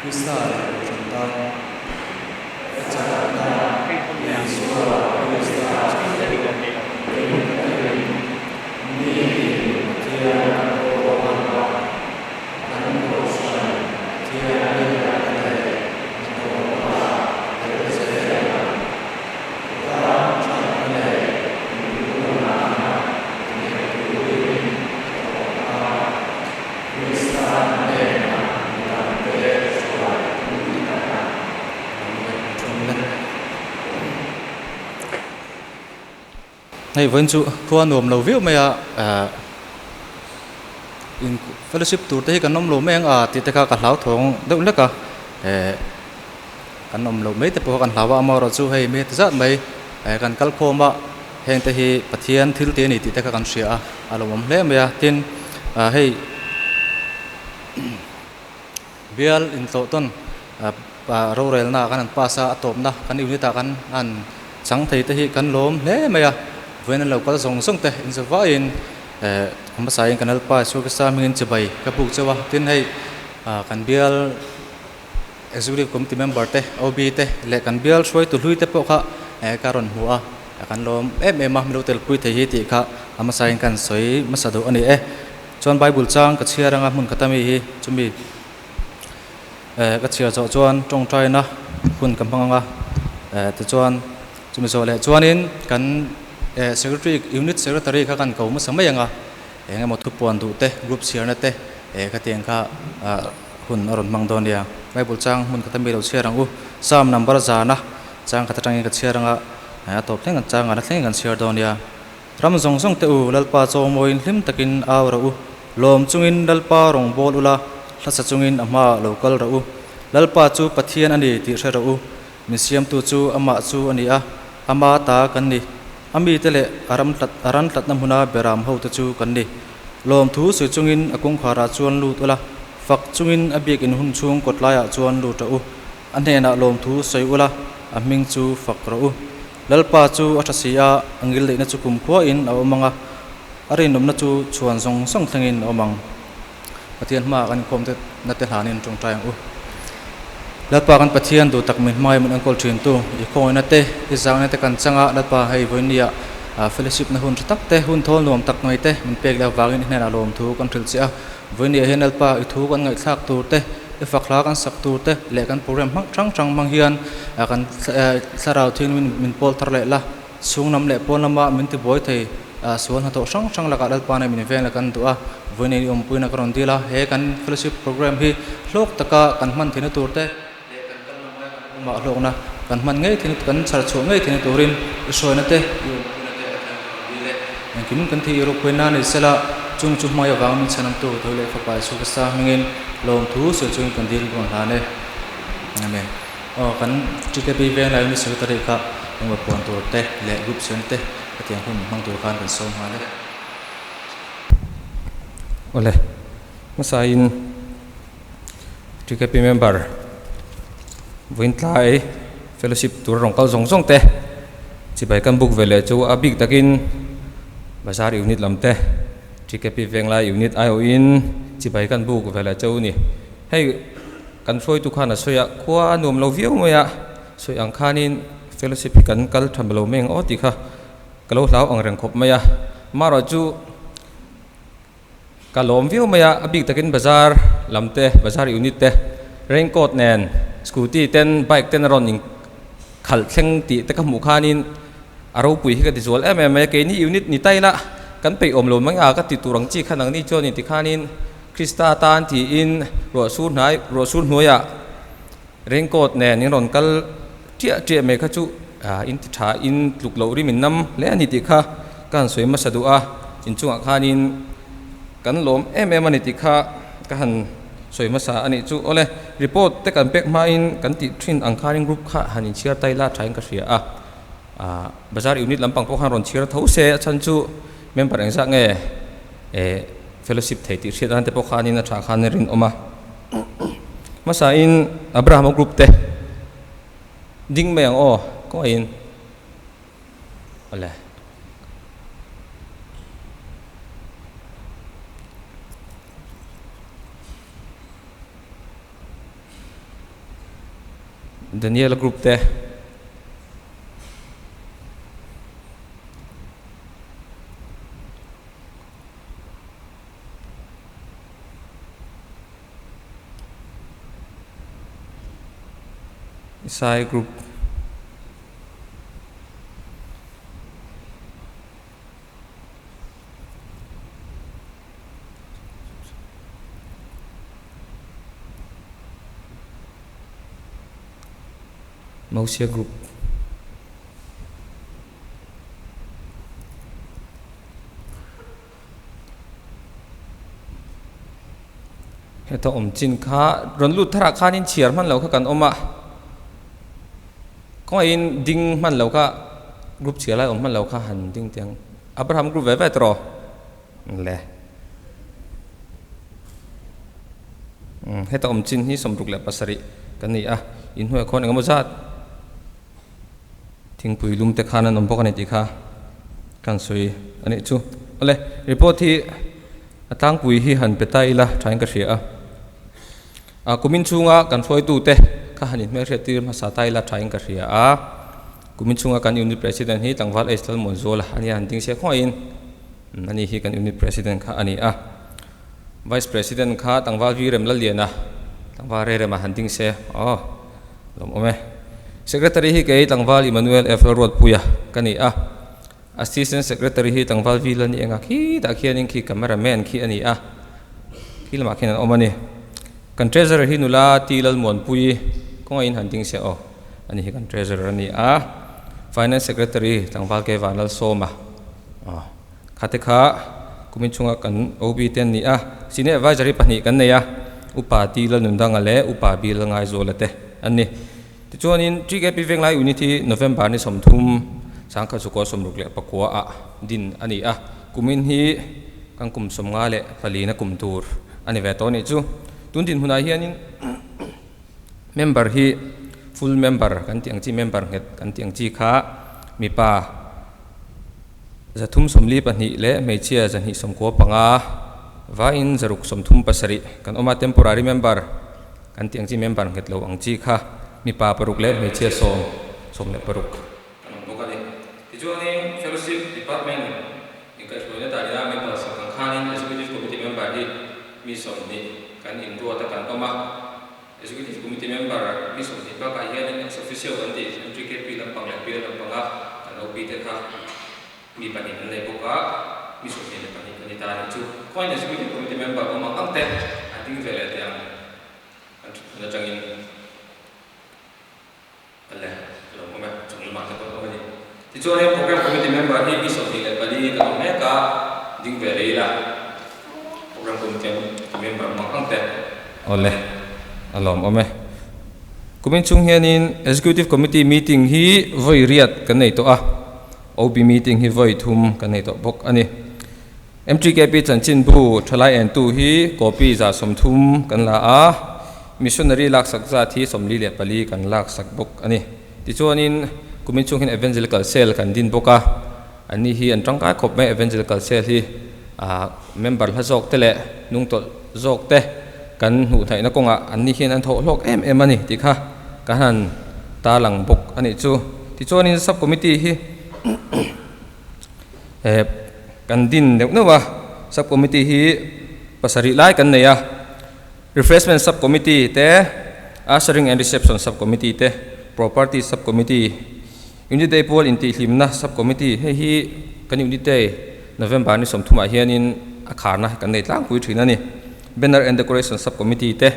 Krista leh Kohhran tan a chakna Isua Krista chu ringtakin nitin Pathian kan pawh a, kan Kohhran Pathian biakna leh hnathawhna tel zel ang. Ram thatna leh lunglawmna nghet turin a thawk a, Krista hnenah midangte hruai tum tak a Hei vawiin chu khua nuam lo viau mai a, in fellowship tur te hi kan awm lo mai ang a tih te kha ka hlauthawng deuh hlek a, kan awm loh mai te pawh kha kan hlau a, amaherawh chu hei mi heti zat mai kan kal khawm a, heng te hi Pathian thil tih a ni tih te kha kan hria a, a lawmawm hle mai a, tin hei bial intlawh tawn rorelna ah khan an pass a, a tawpna kan unit ah khan an chang thei te hi kan lawm hle mai a, vawiin an lo kal zawng zawng te in zavaiin hmasain kan Lalpa Isua Krista hmingin chibai ka buk chauh a, tin hei kan bial Executive Committee member te, OB te leh kan bial hruaitu hlui te pawh kha ka rawn hmu a, kan lawm em em a, milo telpui thei hi tih kha a hmasain kan sawi hmasa duh a ni e. Chuan Bible chang ka chhiar anga hmun khat ami hi chumi ka chhiar zawh chuan tawngtaina hun ka hmang anga tichuan chumi zawh leh chuanin kan Secretary, Unit Secretary kha kan ko hmasa mai anga eng emaw thupuan duh te, group chhiarna te khatiang kha hun a rawn hmang dawn nia. Bible chang hmun khat ami lo chhiar ang u. Psalm number zana chang khat atangin ka chhiar anga a tawp thleng kan chang a thlengin kan chhiar dawn nia. Ram zawng zawng te u, Lalpa chawngmawiin hlim takin au rawh u. Lawm chungin Lalpa rawn bawl ula, hlasa chungin a hmaah lo kal rawh u. Lalpa chu Pathian a ni tih hre rawh u. Min siamtu chu amah chu a ni a, ama ta kan ni. A mite leh a ram tlat a ran tlatna hmuna beram hote chu kan ni. Lawmthu sawi chungin a kawngkharah chuan lut ula, fak chungin a biakin hun chhung kawtlaiah chuan lut rawh u. A hnenah lawmthu sawi ula, a hming chu fak rawh u. Lalpa chu a tha si a, a ngildeihna chu kumkhuain a awm ang a, a rinawmna chu chhuan zawng zawng thlengin a awm ang. Pathian hmaah kan inkhawm te na te hlanin tawngtai ang u. Lalpa kan Pathian duh tak min hmai min enkawl thin tu, i khawngawihna te, i zangna te kan chang a, Lalpa hei vawinia fellowship na hun tha tak te, hun thawl nuam tak mai te min pek leh avangin i hnenah lawmthu kan hrilh che a. Vawinia hian Lalpa i thu kan ngaihthlak tur te, i fak hla kan sak tur te leh kan program hmang hrang hrang hmang hian kan thlarau thian min pawl thar leh la. Chhung lam leh pawn lama min tibuai thei sual hnathawh hrang hrang lakah Lalpa nen min veng leh kan duh a, vawiin ei awmpuina ka rawn dil a, he kan fellowship program hi hlawk taka kan hman theihna tur te leh kan kalna hmaia kan awmah hlawkna kan hman ngei theihna kan chhar chhuah ngei theihna turin i hruaina te i awmpuina te a thleng ka rawn dil e. Engkim kan thih i rukpuina ni sela, chung chu hmai avang min chhanamtu tho leh Fapa Isua Krista hmingin lawmthu sawi chungin kan dil rawn hlan e. Amen. Aw kan TKP veng lai Unit Secretary kha engmaw puan tur te leh group siam te hetiang hun hmang tur khan kan sawm nghal e. Awle, hmasain TKP member vawiin tlai fellowship tur rawn kal zawng zawng te chibai kan book ve leh chu a bik takin bazar unit lam te TKP veng lai unit aiawhin chibai kan book ve leh chu ni. Hei kan hruaitu khan a sawi a, khua a nuam lo viau mai a, sawi ang khanin fellowship hi kan kal tha lo mai ang aw tih kha ka lo hlau ang reng khawp mai a. Amaherawh chu ka lawm viau mai a, a bik takin bazar lam te, bazar unit te raincoat nen scooty ten bike ten a rawn in khalh thleng tih te ka hmuh khanin a ropui hi ka ti zual em em mai a, keini unit ni ta ila kan peih awm lo mai a ka ti tur ang chi khan ang ni chuan inti khanin Krista tan tiin ruahsur hnai ruahsur hnuaiah raincoat nen in rawn kal ṭiah ṭiah mai kha chu in ti ṭha in tluk loh rim in nam hle a ni tih kha ka han sawi hmasa duh a, inchungah khanin kan lawm em em a ni tih kha ka han sawi hmasa a nih chu. Awle, report te kan pek hmain kan tih ṭhin ang khanin group kha han inchhiar ta ila ṭhain ka hria a, bazar unit lampang pawh khan rawn chhiar tho se a chhan chu member engzah nge eh fellowship thei tih hriat nan te pawh khanin a tha khan a rinawm a. Hmasain Abrahama group te ding mai ang aw kawngaihin awle. Daniela group te. Isai group. Mosia group. Heta awm chin kha rawn lut tharah khanin chhiar hman lo kha kan awm a, kawngaihin ding hman lo kha group chhiar lai awm hman lo kha han ding teh ang. Abraham group ve ve tawh le. Heta awm chin hi 67 kan ni a, inhnuaiah khawn engemaw zat thingpui lum te khan an awm bawk a ni tih kha kan sawi a nih chu. Awle, report hi a tlangpui hi han pe ta ila thain ka hria a, a kumin chhunga kan hruaitute kha han inhmelhriat tir hmasa ta ila thain ka hria a, kumin chhunga kan unit president hi tlangval H Lalmuanzuala a nia han ding sia khawngahin ani hi kan unit president kha a ni a. Vice President kha tlangval vi rem Lalliana, tlangval re rema han ding se aw lawm awm e. Secretary hi kei tlangval Emmanuel F Lalruatpuia ka ni a, Assistant Secretary hi tlangval vi Lani enga khitah khianin khi camera man khi a ni a, khi lamah khian an awm a ni. Kan Treasurer hi nula T Lalmuanpuii kawngaihin han ding se aw, ani hi kan Treasurer a ni a. Finance Secretary tlangval K Vanlalsawma aw. Khate kha kumin chhunga kan OB te an ni a, Senior Advisory pahnih kan nei a, Upa T Lalnundanga leh Upa B Lalngaizuala te an ni. Tichuanin TKP Venglai Unit hi November ni 30, 1969 ah din a ni a, kumin hi kan kum 54 na kum tur a ni ve tawh a nih chu. Tun dinhmunah hianin member hi full member kan tih ang chi, member nghet kan tih ang chi kha mipa, 342 leh hmeichhia 295 vaiin 637 kan awm a, temporary member kan tih ang chi member nghet lo ang chi kha mipa paruk leh hmeichhia sawm 16 kan awm bawk a ni. Tichuanin Fellowship Department inkaihhruaina danin a member sak ang khanin Executive Committee member hi mi 20 kan inruat a kan awm a, Executive Committee member mi 20 bakah hianin ex officio kan tih MTKP lampang leh bial lampanga kan OP te kha mi pahnih an nei bawk a, mi 22 kan ni ta a nih chu. Khawiin Executive Committee member awm ang ang te an ding ve leh teh ang kan thut hmun atangin a le a lo awm e, chung lamah te pawh an awm a ni. Tichuan heng Program Committee member hi mi 24 kan awm mek a, ding ve leh ila Program Committee member awm ang ang te. Awle, a lawmawm e. Kumin chhung hianin Executive Committee meeting hi vawi riat kan nei tawh a, OB meeting hi vawi thum kan nei tawh bawk a ni. MTKP chanchinbu thalai entu hi copy 130 kan la a, missionary laksak zat hi 44 kan laksak bawk a ni. Tichuanin kumin chhung hian Evangelical Cell kan din bawk a, anni hi an tangkai khawp mai Evangelical Cell hi member hla zawk te leh hnungtawlh zawk te kan hmuh theihna kawngah anni hian an thawh hlawk em em a ni tih kha kan han tarlang bawk a nih chu. Tichuanin Sub Committee hi Kan din neuh neuh a, Sub Committee hi pasarih lai kan nei a, Refreshment Sub Committee te, Ushering and Reception Sub Committee te, Property Sub Committee, Unit Day pual intihhlimna Sub Committee, hei hi kan Unit Day November ni 30 ah hianin a kharna kan nei tlangpui thin a ni. Banner and Decoration Sub Committee te,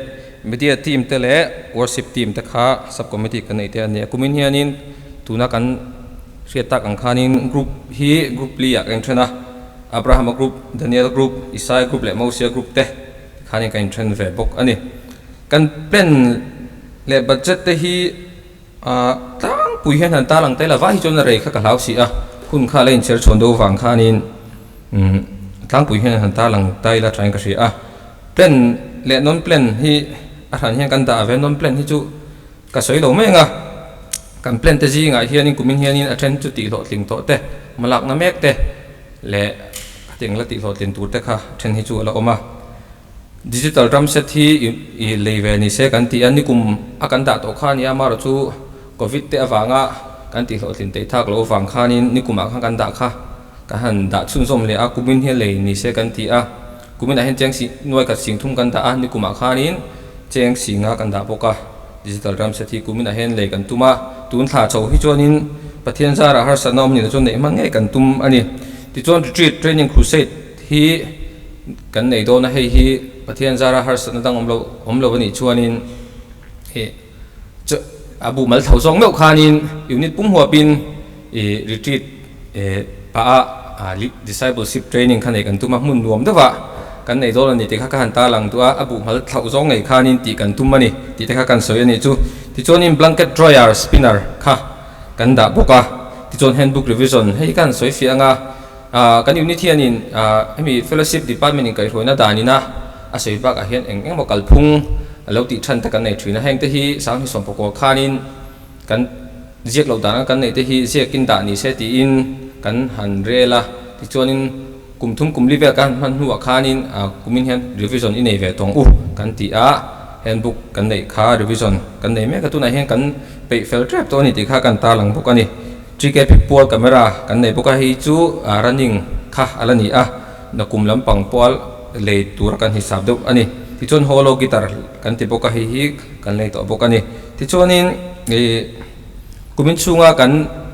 Media Team te leh Worship Team te kha Sub Committee kan nei te a ni a, kumin hianin tuna kan Hriat tak ang khanin group hi group li ah ka inthen a, Abrahama group, Daniel group, Isai group leh Mosia group te tikhanin ka inthen ve bawk a ni. Kan plan leh budget te hi tlangpui hian han tar ang tel a, vai hi chuan a rei kha ka hlau si a, hun kha la inchher chhuan deuh vang khanin tlangpui hian han tar lang ta ila thain ka hria a. Plan leh non plan hi a hran hian kan dah ve, non plan hi chu Ka sawi lo mai ang a, kan plan te zingah hianin kumin hianin a then chu tih hlawhtling tawh te, hmalakna mek te leh khatiang la tih hlawhtlin tur te kha then hi chu a la awm a. Digital drum set hi i lei ve ni se kan ti a, nikum a kan dah tawh kha a nia, amaherawh chu Covid te avanga kan tih hlawhtlin teih thak loh avang khanin nikumah khan kan dah kha kan han dah chhunzawm leh a, kumin hi lei ni se kan ti a, kuminah hian cheng si nuai khat sing thum kan dah a, nikumah khanin cheng singa kan dah bawk a, digital drum set hi kuminah hian lei kan tum a, tun thla chho hi chuanin Pathian zarah harsatna awm ni lo chuan neih hman ngei kan tum a ni. Tichuan retreat training crusade hi kan nei dawn a, hei hi Pathian zara harsatna dang awm lo awm lo a nih chuanin ih chu a bu mal tho zawk meuh khanin unit pum huapin ih retreat eh pah a discipleship training kha nei kan tum a, hmun nuam deuh ah kan nei dawn a ni tih kha ka han tarlang duh a, a bu mal thlauh zawk ngei khanin tih kan tum a ni tih te kha kan sawi a nih chu. Tichuanin blanket dryer spinner kha kan dah bawk a, tichuan handbook revision hei ka han sawi fiah ang a. Kan unit hianin hemi fellowship department in kaihhruaina danina a sawi bakah hian eng engemaw kalphung a lo tih than te kan nei thin a, hengte hi Sanghni Sawmpakua khanin kan ziak loh dana kan neih te hi ziakin dah ni se tiin kan han rel a, tichuanin kum thum kum li vel kan han hman hnuah khanin kumin hian revision i nei ve tawng u kan ti a, handbook kan neih kha revision kan nei mek a, tunah hian kan peih fel tep tawh a ni tih kha kan tarlang bawk a ni. TKP pual camera kan nei bawk a, hei chu running kha a la ni a, nakum lampang pual lei tura kan hisap deuh a ni. Tichuan holo guitar kan ti bawk a, hei hi kan lei tawh bawk a ni. Tichuanin ih kumin chhunga kan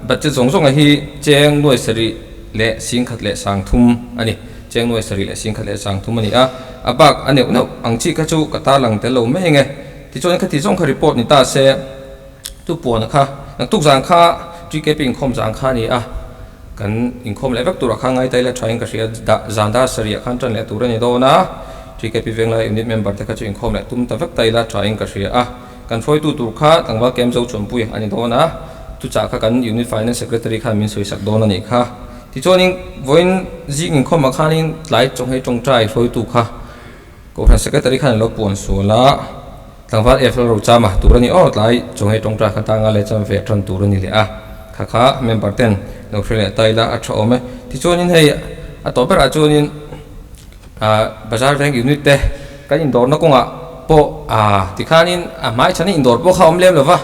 budget zawng zawnga hi cheng nuai sarih leh singkhat leh sang thum a ni, cheng nuai sarih leh singkhat leh sang thum a ni a, a bak a neuh neuh ang chi kha chu ka tarlang tel lo mai eng e. Tichuan khati zawng kha report ni ta se. Chu puan kha naktuk zan kha TKP inkhawm zan kha a ni a, kan inkhawm leh vek turah khan ngai taila thain ka hria dah zan dar sarih ah khan tan leh tur a ni dawn a, TKP Venglai unit member te kha chu inkhawm leh tum ta vek taila thain ka hria a, kan hruaitu tur kha tlangval kem zo chuanpui a ni dawn a, chuchah kha kan unit finance secretary khan min sawisak dawn a nih kha. Tichuanin vawiin zing inkhawm ah khanin tlai chawnghei tawngtai hruaitu kha Kohhran secretary khan a lo puan sual a. Tlangval Eiffel ro chama tur a ni aw tlai chawngei tawngtai kha tanga leh chuan ve tan tur a ni leh a, kha kha member ten lo hre leh ta ila a tha awm e. Tichuanin hei a tawh berah chuanin ah bazar veng unit te kan indawrna kawngah pawh ah tikhanin a hmai chhan indawr pawh kha a awm lem lova,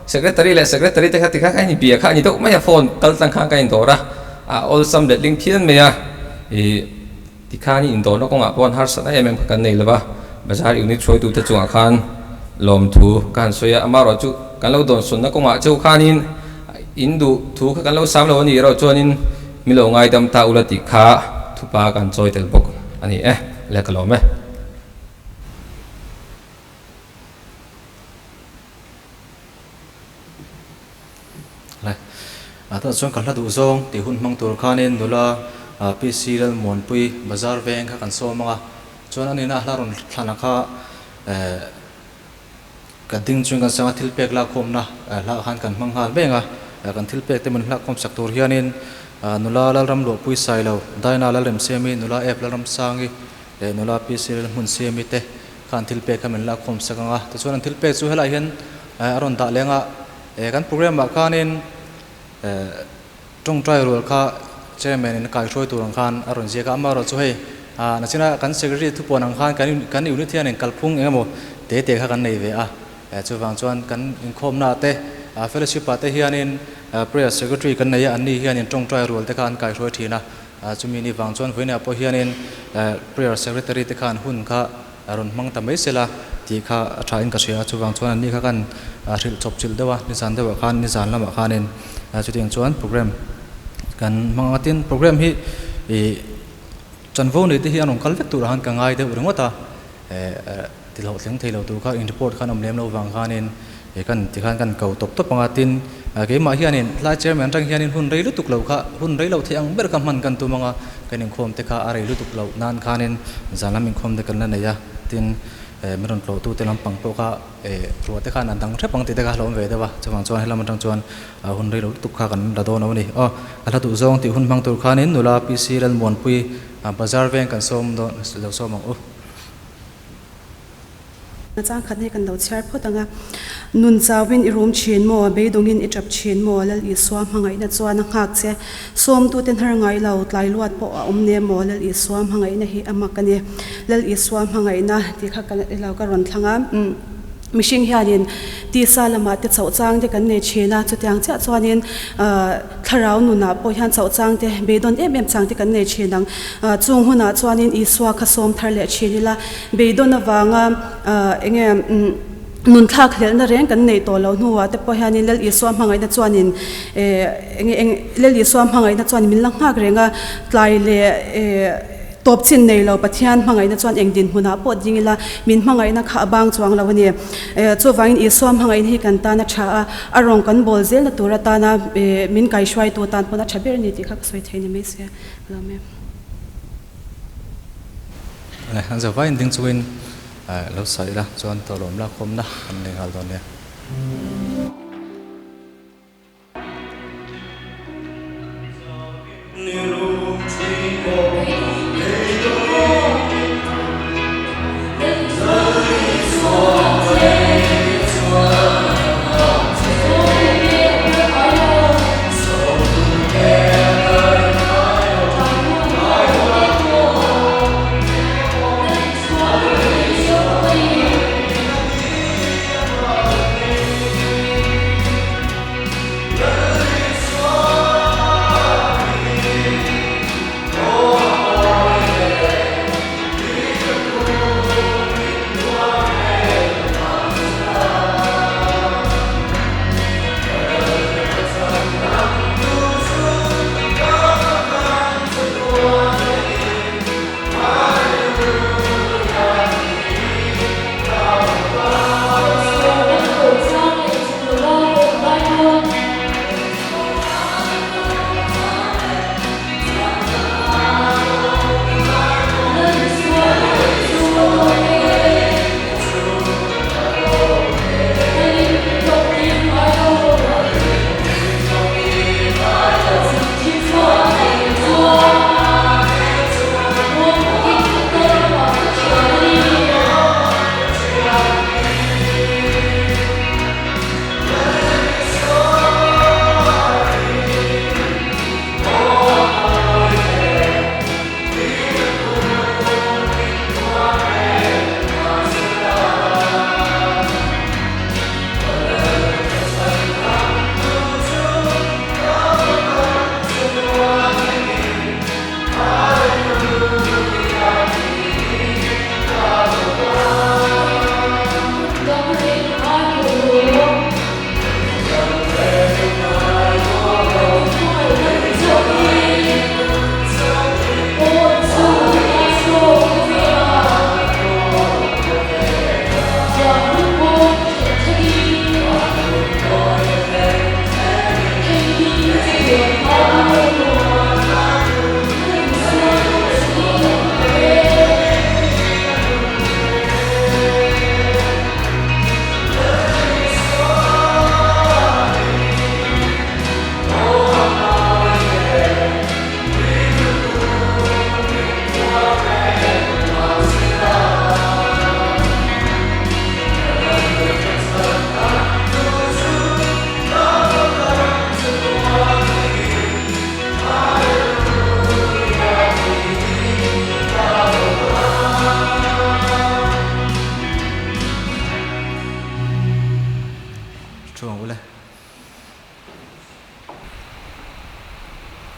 secretary leh secretary te kha tikhan kha inbia kha a ni deuh mai a phone kal tlang khan kan indawr a, a awlsam letling phian mai a ih. Tikhan indawrna kawngah pawh harsatna em em kha kan nei lo va, bazar unit hruaitute chungah khan lawmthu ka han sawi a, amaherawh chu kan lo dawnsawnna kawngah cheu khanin in duh thu kha kan lo sam lo a nih erawh chuanin mi lo ngaidam ta ula tih kha thupa kan chawi tel bawk a ni e, le ka lawm e. Le, a tah chuan ka hla duh zawng tih hun hmang tur khanin nula PC Lalmuanpui bazar veng kha kan sawm ang a, chuan a nihna hla rawn thlana kha eh ka ding chuan kan sanga thil pek lakkhawmna hla khan kan hmang nghal mai ang a, kan thil pek te min hlakkhawm sak tur hianin nula Lalramluahpui Sailo, Daina Lalremsiami, nula Ep Lalramsangi leh nula PC Lalhmunsiami te khan thil pek kha min lakkhawm sak ang a, tichuan an thil pek chu helaiah hian a rawn dah leng a, eh kan program ah khanin eh tawngtai rual kha chairman in a kaihruai tur ang khan a rawn ziak a, amaherawh chu hei ah nachina kan secretary thupuan ang khan kan kan unit hian in kalphung eng emaw te te kha kan nei ve a, eh chuvang chuan kan inkhawmna ah te ah fellowship ah te hianin prayer secretary kan nei a, anni hianin tawngtai rual te kha an kaihruai thin a, ah chumi ni vang chuan vawiinah pawh hianin eh prayer secretary te khan hun kha A rawn hmang ta mai sela tih kha a tha in ka hria a, chuvang chuan anni kha kan hrilh chawp chilh deuh a, nizan deuhah khan nizan lamah khanin chutiang chuan program kan hmang ang a, tin program hi ih chanvo nei te hi an rawn kal vek turah khan ka ngai deuh ringawt a, eh ti hlawhtling thei lo tur kha in report khan awm lem lo vang khanin ih kan ti khan kan ko tawp tawp ang a, tin keimah hianin tlai chairman atang hianin hun rei lutuk lo kha hun rei lo thei ang ber kha hman kan tum ang a, Kan inkhawm te kha a rei lutuk loh nan khanin zan lam inkhawm te kan la nei a, tin min rawn tlawhtu te lampang pawh kha ruah te khan an dang hrep ang tih te kha a hlawm ve deuh a, chuvang chuan helam atang chuan hun rei lo lutuk kha kan la dawn lo a ni. Aw, a hla duh zawng tih hun hmang tur khanin nula PC Lalmuanpui bazar veng kan sawm dawn lo sawm ang u. Chang khat hi kan lo chhiar phawt ang a, Nun chauhin i rum thin maw, beidawngin i tap thin maw, Lal Isua hmangaihna chuan a nghak che. Sawmtute hnar ngai lo, tlai luat pawh a awm ne maw, Lal Isua hmangaihna hi a mak a ni. Lal Isua hmangaihna tih kha ka lo ka rawn thlang a. Mihring hianin tisa lamah te chauh chang te kan nei thin a, chutiang chiah chuanin thlarau nunah pawh hian chauh chang te, beidawn em em chang te kan nei thin ang. Chung hunah chuanin Isua kha sawm thar leh thin ila, beidawn avanga enge nun thlak hlelhna reng kan neih tawh loh hnuah te pawh hianin Lal Isua hmangaihna chuanin enge eng Lal Isua hmangaihna chuan min la nghak reng a, tlai leh. Tawp chin nei lo Pathian hmangaihna chuan eng dinhmunah pawh ding ila, min hmangaihna kha a bang chuang lo a ni. Chuvangin Isua hmangaihna hi kan tan a tha a, a rawng kan bawl zelna tur atana min kaihruaitu tan pawn a tha ber a ni tih kha ka sawi thei ni mai se. Lawm em. An zo vaiin ding chungin lo sawi ila chuan tawlawm lakawmna kan nei nghal dawn nia.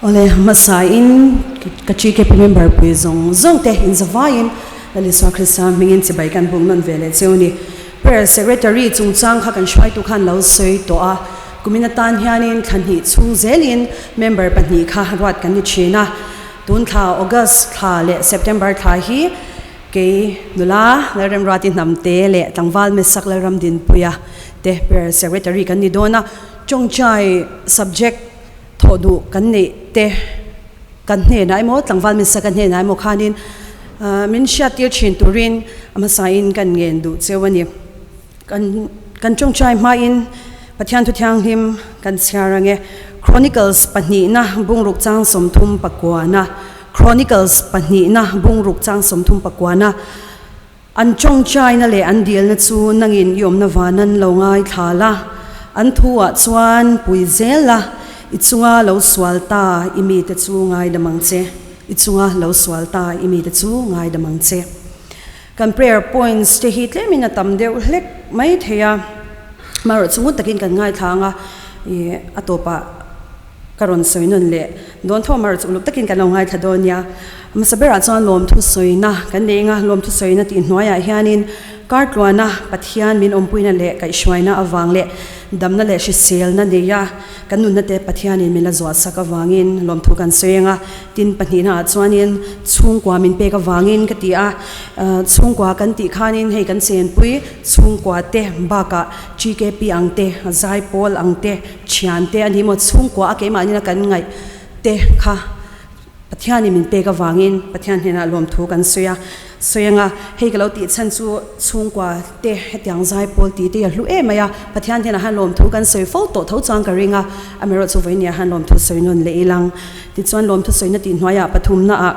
Awle hmasa in ka GKP member pui zawng zawng te in zavaiin Lal Isua Krista hmingin chibai kan buk nawn ve leh cheu ni. Prayer Secretary chungchang kha kan hruaitu khan lo sawi tawh a, kumin atan hianin thla hnih chhung zelin member pahnih kha ruat kan ni thin a. Tun thla August thla leh September thla hi kei nula Lalremruati Hnamte leh tlangval Mesak Lalramdinpuia te Prayer Secretary kan ni dawn a. Chawngchai subject thawh duh kan neih te kan hnenah emaw tlangval Mesak a hnenah emaw khanin min hriattir thin turin a hmasain kan ngen duh cheu a ni. Kan kan tawngtai hmain Pathian Thu Thianghlim kan chhiar ang e. Chronicles pahnihna bungruk chang 34na Chronicles pahnihna bungruk chang 34na. An tawngtaina leh an dilna chu nangin i awmna vanan lo ngaithla la, an thu-ah chuan pui zel la, i chunga lo sual ta i mite chu ngaidam ang che, i chunga lo sual ta i mite chu ngaidam ang che. Kan prayer points te hi tlemin a tam deuh hlek mai thei a, amaherawhchu ngut takin kan ngaithla ang a, i a tawpah ka rawn sawi nawn leh dawn tho amaherawhchu uluk takin kan lo ngaithla dawn nia. Hmasa berah chuan lawmthu sawina kan nei ang a, lawmthu sawina tih hnuaiah hianin kar tluana Pathian min awmpuina leh kaihhruaina avang leh damna leh hriselna neia kan nunna te Pathianin min la zuahsak avangin lawmthu kan sawi ang a. Tin pahnihnaah chuanin chhungkua min pek avangin ka ti a, chhungkua kan tih khanin hei kan chenpui chhungkua te bakah GKP ang te, Zaipawl ang te, thian te a ni maw chhungkua a keimahni kan ngaih te kha Pathianin min pek avangin Pathian hnenah lawmthu kan sawi a, sawi anga hei ka lo tih chhan chu chhungkua te hetiang Zaipawl tih te hi a hlu em mai a, Pathian hnenah hian lawmthu kan sawi fo tawh tho chuan ka ring a, amaherawhchu vawinia hian lawmthu sawi nawn leh ilang. Tichuan lawmthu sawina tih hnuaiah pathumnaah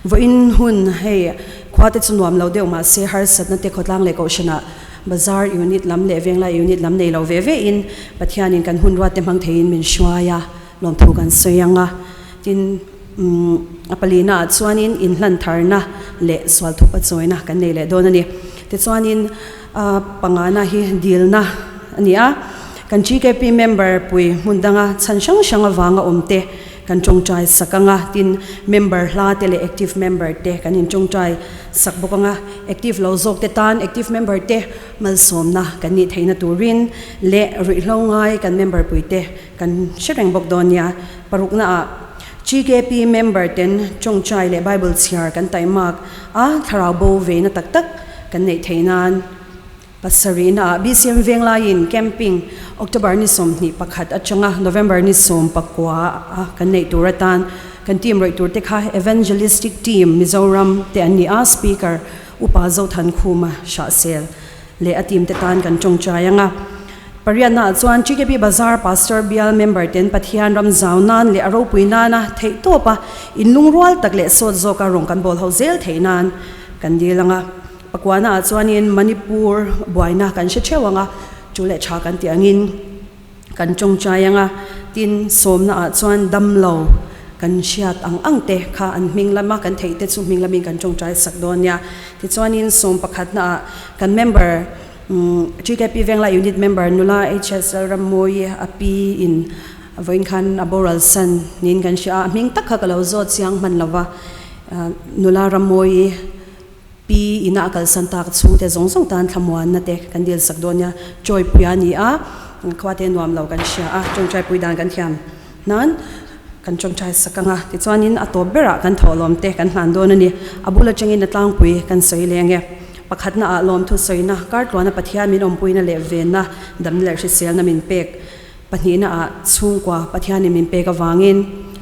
vawiin hun hei khua te chu nuam lo deuh mahse harsatna te khawtlang leh kohhranah bazar unit lam leh venglai unit lam nei lo ve ve in Pathianin kan hun ruat te hmang theiin min hruai a, lawmthu kan sawi ang a. Tin a palinaah chuanin inhlantharna leh sual thup a chawina kan nei leh dawn a ni. Tichuanin pangana hi dilna a ni a. Kan GKP member pui hmun danga chhan hrang hrang avanga awm te kan tawngtai sak ang a, tin member hla te leh active member te kan intawngtai sak bawk ang a, active lo zawk te tan active member te malsawmna kan nih theihna turin leh ruihhlo ngai kan member pui te kan hre reng bawk dawn nia. Parukna ah GKP member ten tawngtai leh Bible chhiar kan taimak a, thlarau bo ve na tak tak kan neih theih nan. Pasarihnaah BCM Venglaiin Camping October ni 21 atanga November ni 19 a kan neih tur atan kan team rawih tur te kha Evangelistic Team Mizoram te an ni a, Speaker Upa Zothankhuma Hrahsel leh a team te tan kan tawngtai ang a. Pariatnaah chuan GKP Bazar Pastor Bial member ten Pathian ram zau nan leh a ropui nana theihtawpa inlungrual tak leh sawt zawka rawng kan bawl ho zel theih nan kan dil ang a. Pakuana ah chuanin Manipur buaina kan hre theuh ang a, chu leh tha kan tih angin kan tawngtai ang a, tin sawmna ah chuan damlo kan hriat ang ang te kha an hming lama kan theih te chu hming lamin kan tawngtai sak dawn nia. Tichuanin sawm pakhatna ah kan member GKP Venglai Unit member nula HSL Rammawi a pi in vawiin khan a boral san niin kan hria a, a hming tak kha ka lo zawt chiang hman lova nula Rammawi Pi ina a kalsan tak chhungte zawng zawng tan thlamuanna te kan dil sak dawn nia. Chawipuia a ni a, khua te nuam lo kan hria a, tawngtaipui dan kan thiam nan kan tawngtai sak ang a. Tichuanin a tawp berah kan thawhlawm te kan hlan dawn a ni. A bul atangin a tlangpui kan sawi leng e. Pakhatna ah lawmthu sawina, kartluana Pathian min awmpuina leh venna, damna leh hriselna min pek. Pahnihna ah chhungkua Pathianin min pek avangin,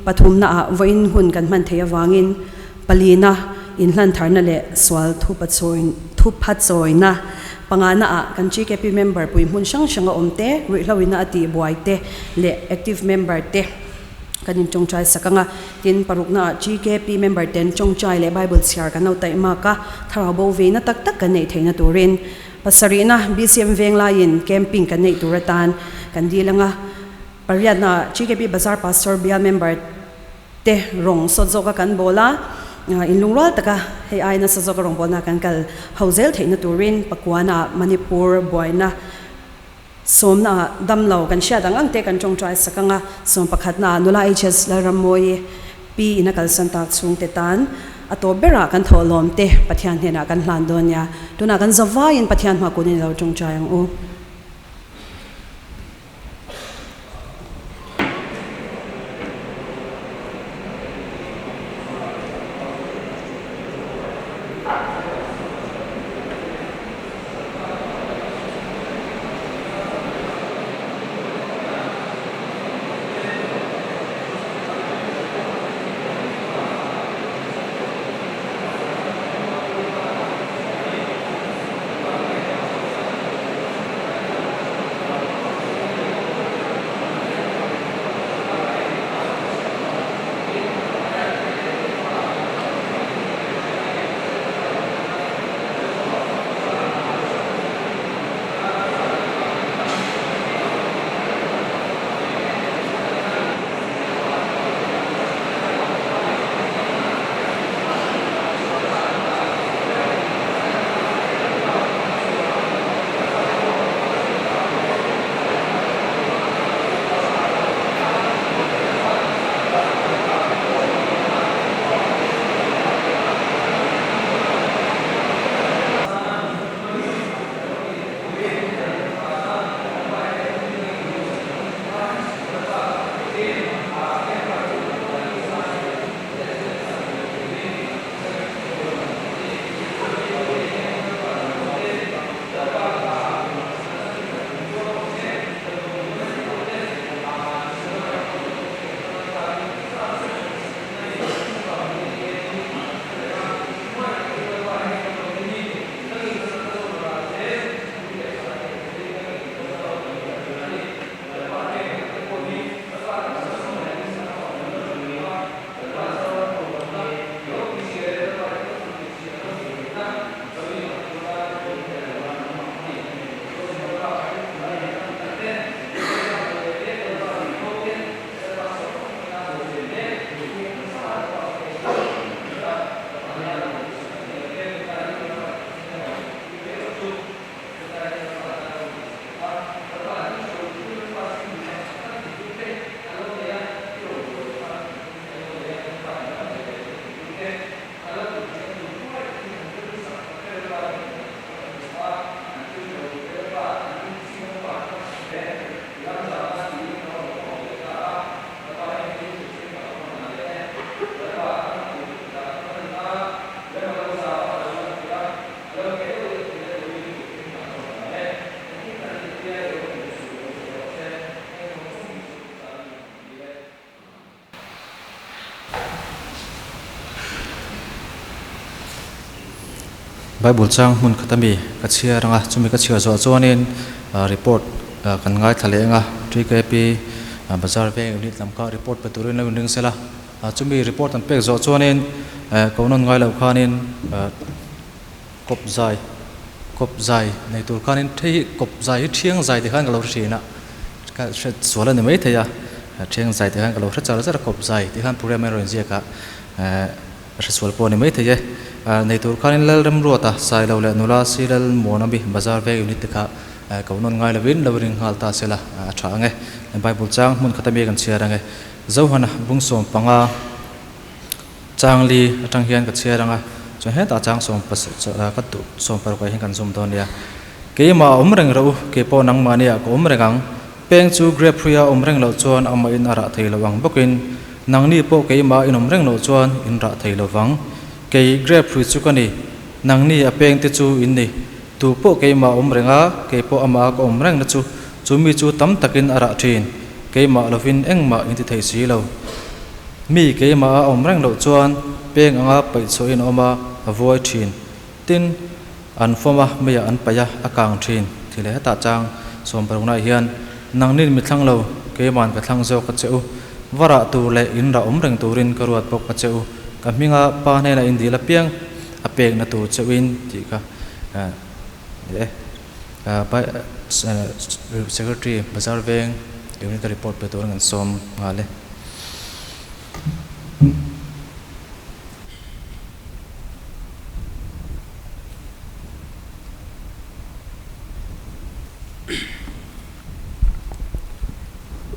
pathumna ah vawiin hun kan hman theih avangin, palina inhlantharna leh sual thupachawina, pangana ah kan GKP member pui hmun hrang hranga awm te, ruihhloina a tih buai te leh active member te kan intawngtai sak ang a. Tin, parukna ah GKP member ten tawngtai leh Bible chhiar kan lo taih mak a, thlarau bo veina tak tak kan neih theihna turin, Pasarihna, BCM Venglaiin camping kan neih tur atan kan dil ang a, pariatna GKP Bazar Pastor Bial member te rawng sawt zawka kan bawl a, inlungrual taka hei ai nasa zawka rawngbawlna kan kal ho zel theihna turin Pakuana Manipur buaina sawmna damlo kan hriat ang ang te kan tawngtai sak ang a, sawm pakhatna nula HS Lalrammawi Pi in a kalsan tak chhungte tan a tawp berah kan thawhlawm te Pathian hnenah kan hlan dawn nia. Tunah kan zavaiin Pathian hma kunin i lo tawngtai ang u. Bible chang hmun khat ami ka chhiar anga chumi ka chhiar zawh chuanin report kan ngaithla leh anga TKP bazar veng unit lam kha report pe turin lo inring sela chumi report an pek zawh chuanin ko nawn ngai loh khanin kawp zai kawp zai nei tur khanin thei hi kawp zai hi thiang zai ti khan ka lo hre thin a ka hre sual a ni maithei a thiang zai ti khan ka lo hre char char a kawp zai tih khan program a rawn inziak a Ka hresual pawh a ni maithei e. Nei tur khanin Lalremruata, Sailo leh Nula Silal Muanami Bazar Veng Unit te kha ko nawn ngai lovin lo ring nghal ta sela a tha ang e. Bible chang hmun khat ami kan chhiar ang e. Zohana bung 15 chang li atang hian ka chhiar ang a, chuan hetah chang sawm ka duh 16 ah hian kan zum dawn nia. Keimah a awm reng rawh u, keipawh nangmahni ah ka awm reng ang. Peng chu grape hruia awm reng loh chuan amah in a rah thei lo ang bawkin nangni pawh keimah in awm reng loh chuan in rah thei lo vang. Kei grape hrui chu ka ni, nangni a peng te chu in ni. Tu pawh keimah awm reng a, kei pawh amah a ka awm reng na chu, chu mi chu tam takin a rah thin. Keimah lovin engmah in ti thei si lo. Mi keimah a awm reng loh chuan peng anga paih chhuah in a awm a, a vuai thin. Tin, an fawm a, meiah an paih a, a kang thin. Ti leh hetah chang sawmparuknaah hian, Nangnin mi thlang lo, keiman ka thlang zawk a che u. Va rah tur leh in rah awm reng turin ka ruat bawk a che u. Ka hminga pa hnenah in dil apiang a pekna tur che uin tih kha ni e. Secretary Bazar Veng Unit a report pe turin kan sawm nghal e.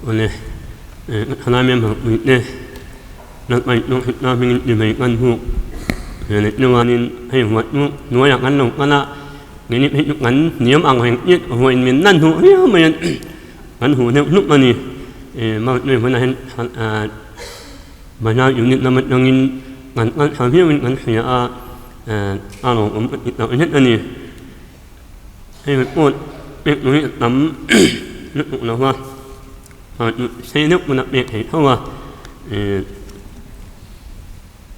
Awle, thalai mem hang pui te nang mai chu heta hmingin ti mai kan hmuh ve leh chuanin hei huat chu hnuaiah kan lo kal a, keini phei chu kan hniam ang reng chiah huain min lan hmuh viau mai a, kan huh deuh hnup a ni. Mount hunah hian Bazar unit lam atangin kan kal tha viauin kan hria a, a lawmawm ka ti tak zet a ni. Hei report pek tur hi a tam lutuk lo va, sei deuh pawn a pek theih tho a,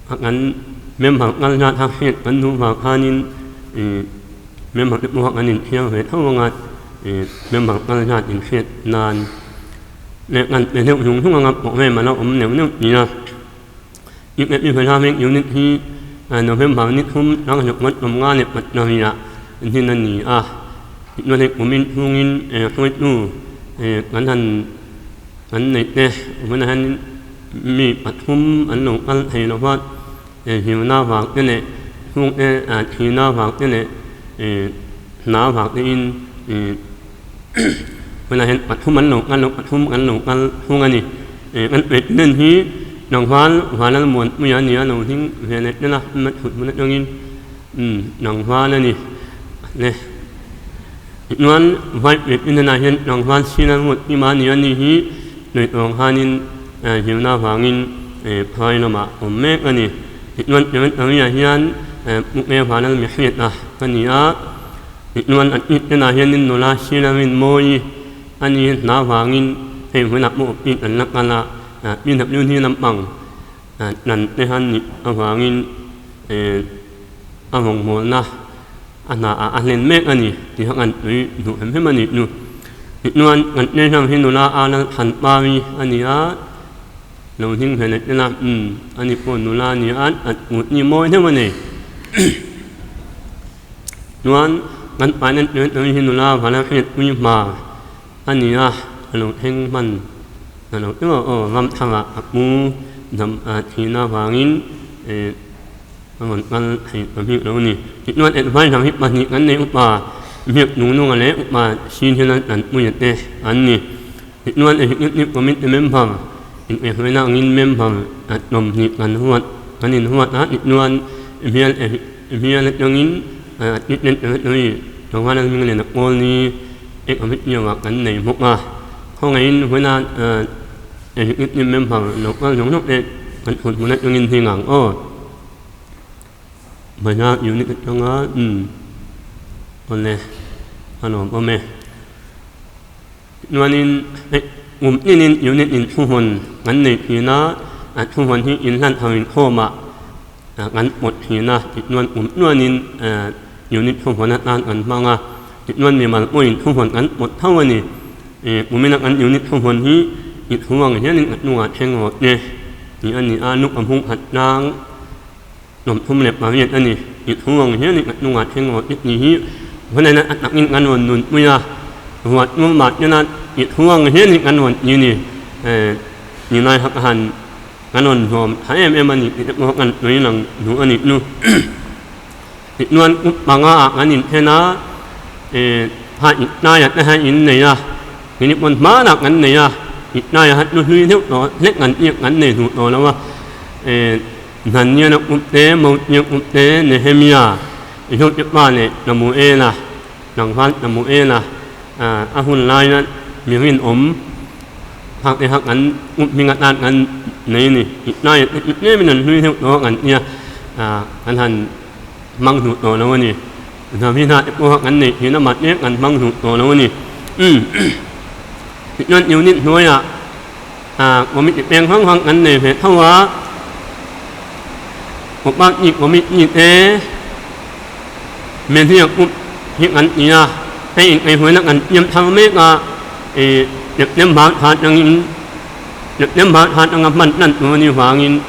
a kan member kal zat kha hriat kan duh vang khanin member te pawh kan inthiar ve tho ang a, member kal zat inhriat nan. Leh kan pe deuh zung zung anga pawh vem a lo awm neuh neuh ti a. Ticket i hmela mek unit hi November ni thum 20 54 ah din a ni a. Tichuan hei kumin chhungin hruaitu kan han kan neih te tunah hian mi pathum an lo kal thei lo va, zirna vang te leh chhungte thihna vang te leh hna vang tein Tunah hian pathum an lo kal lo, pathum an lo kal thung a ni. Kan president hi tlangval Vanlalmuanpuia a ni a, lo hling ve leh tel a, thut hmun atangin tlangval a ni. Tichuan vice president ah hian tlangval Silalmuankima a ni a, ni hi sawi khanin zirna avangin phai lamah awm mek a ni. Tichuan secretary ah hian Pu K Vanlalmihriata a ni a. Tichuan a tih te lah hianin nula Silarin mawi a ni hna vangin hei hmunah pawh tih an la kal a, PWD lampang tlan te han nih avangin a rawngbawlna a hna ah a hlen mek a ni tih kha kan tui duh hem hem a nih chu. Tichuan kan treasure hi nula a lal than pari a ni a, lo hlim ve leh ila umm ani pawh nula a ni a, a kut hi mawi deuh a nei. Chuan kan paina chu tui hi nula vala hriat pui hma a ni a, a lo thleng hman a lo teuh a aw ram thangah a pu dam a thihna vangin eh a rawn kal theih ta bik lo a ni. Tichuan adviser hi pahnih kan nei upa Biak Nungnunga leh upa Sihela Tanpuia te an ni. Tichuan executive committee member inpehruaina angin member 20 kan huat kan inhuat a tichuan bial bial atangin assistant secretary Chawhana Hmingliana Kawlni te committee ah kan nei bawk a. Khawngaihin huna executive member lo kal zawng zawng te kan thut hmun atangin heng ang aw. Bazar unit atanga umm awle a lawm awm e. Chuanin hei kum tinin unit in thuhmun kan nei thin a, a thuhmun hi inhlan ho inkhawmah kan pawt thin a, tichuan kum chuanin. Unit thuhmun atan kan hmang a, tichuan mimal pawhin thuhmun kan pawt tho a ni. Kumina kan unit thuhmun hi i thu ang hianin a hnungah thleng rawh che tih a ni a, Luka hmung khat tlang 38 a ni. I thu ang hianin a hnungah thleng rawh che tih hi vawnena a takin kan rawn nunpui a, ruah tur mah tena i thu ang hianin kan rawn ti a ni. Nilai hak han kan rawn hlawm tha em em a ni tih te pawh kan sawi lang duh a nih chu. Tichuan up panga ah kan inthen a, ha itlaiah te hian in nei a, keini pawn hmanah kan nei a, itlaiah hian hnuhlui deuh tawh hlek kan tih kan nei duh tawh lo a, Daniela up te, Moses up te, Nehemia, Josefa leh Samuela, tlangval Samuela a hun laia mi rinawm hak te kha kan up hming atan kan nei a ni. Itlaiah te chu tlemin an hlui deuh tawh a kan tia, kan han hmang duh tawh lo a ni. Davida te pawh kan neih thin a mahse kan hmang duh tawh lo a ni. Tichuan unit hnuaiah committee peng hrang hrang kan nei ve tho a, Party committee te Media group hi kan ti a, hei inkaihhruaina kan siam thar mek a, September thla atangin September thla atanga hman tan tur a nih vangin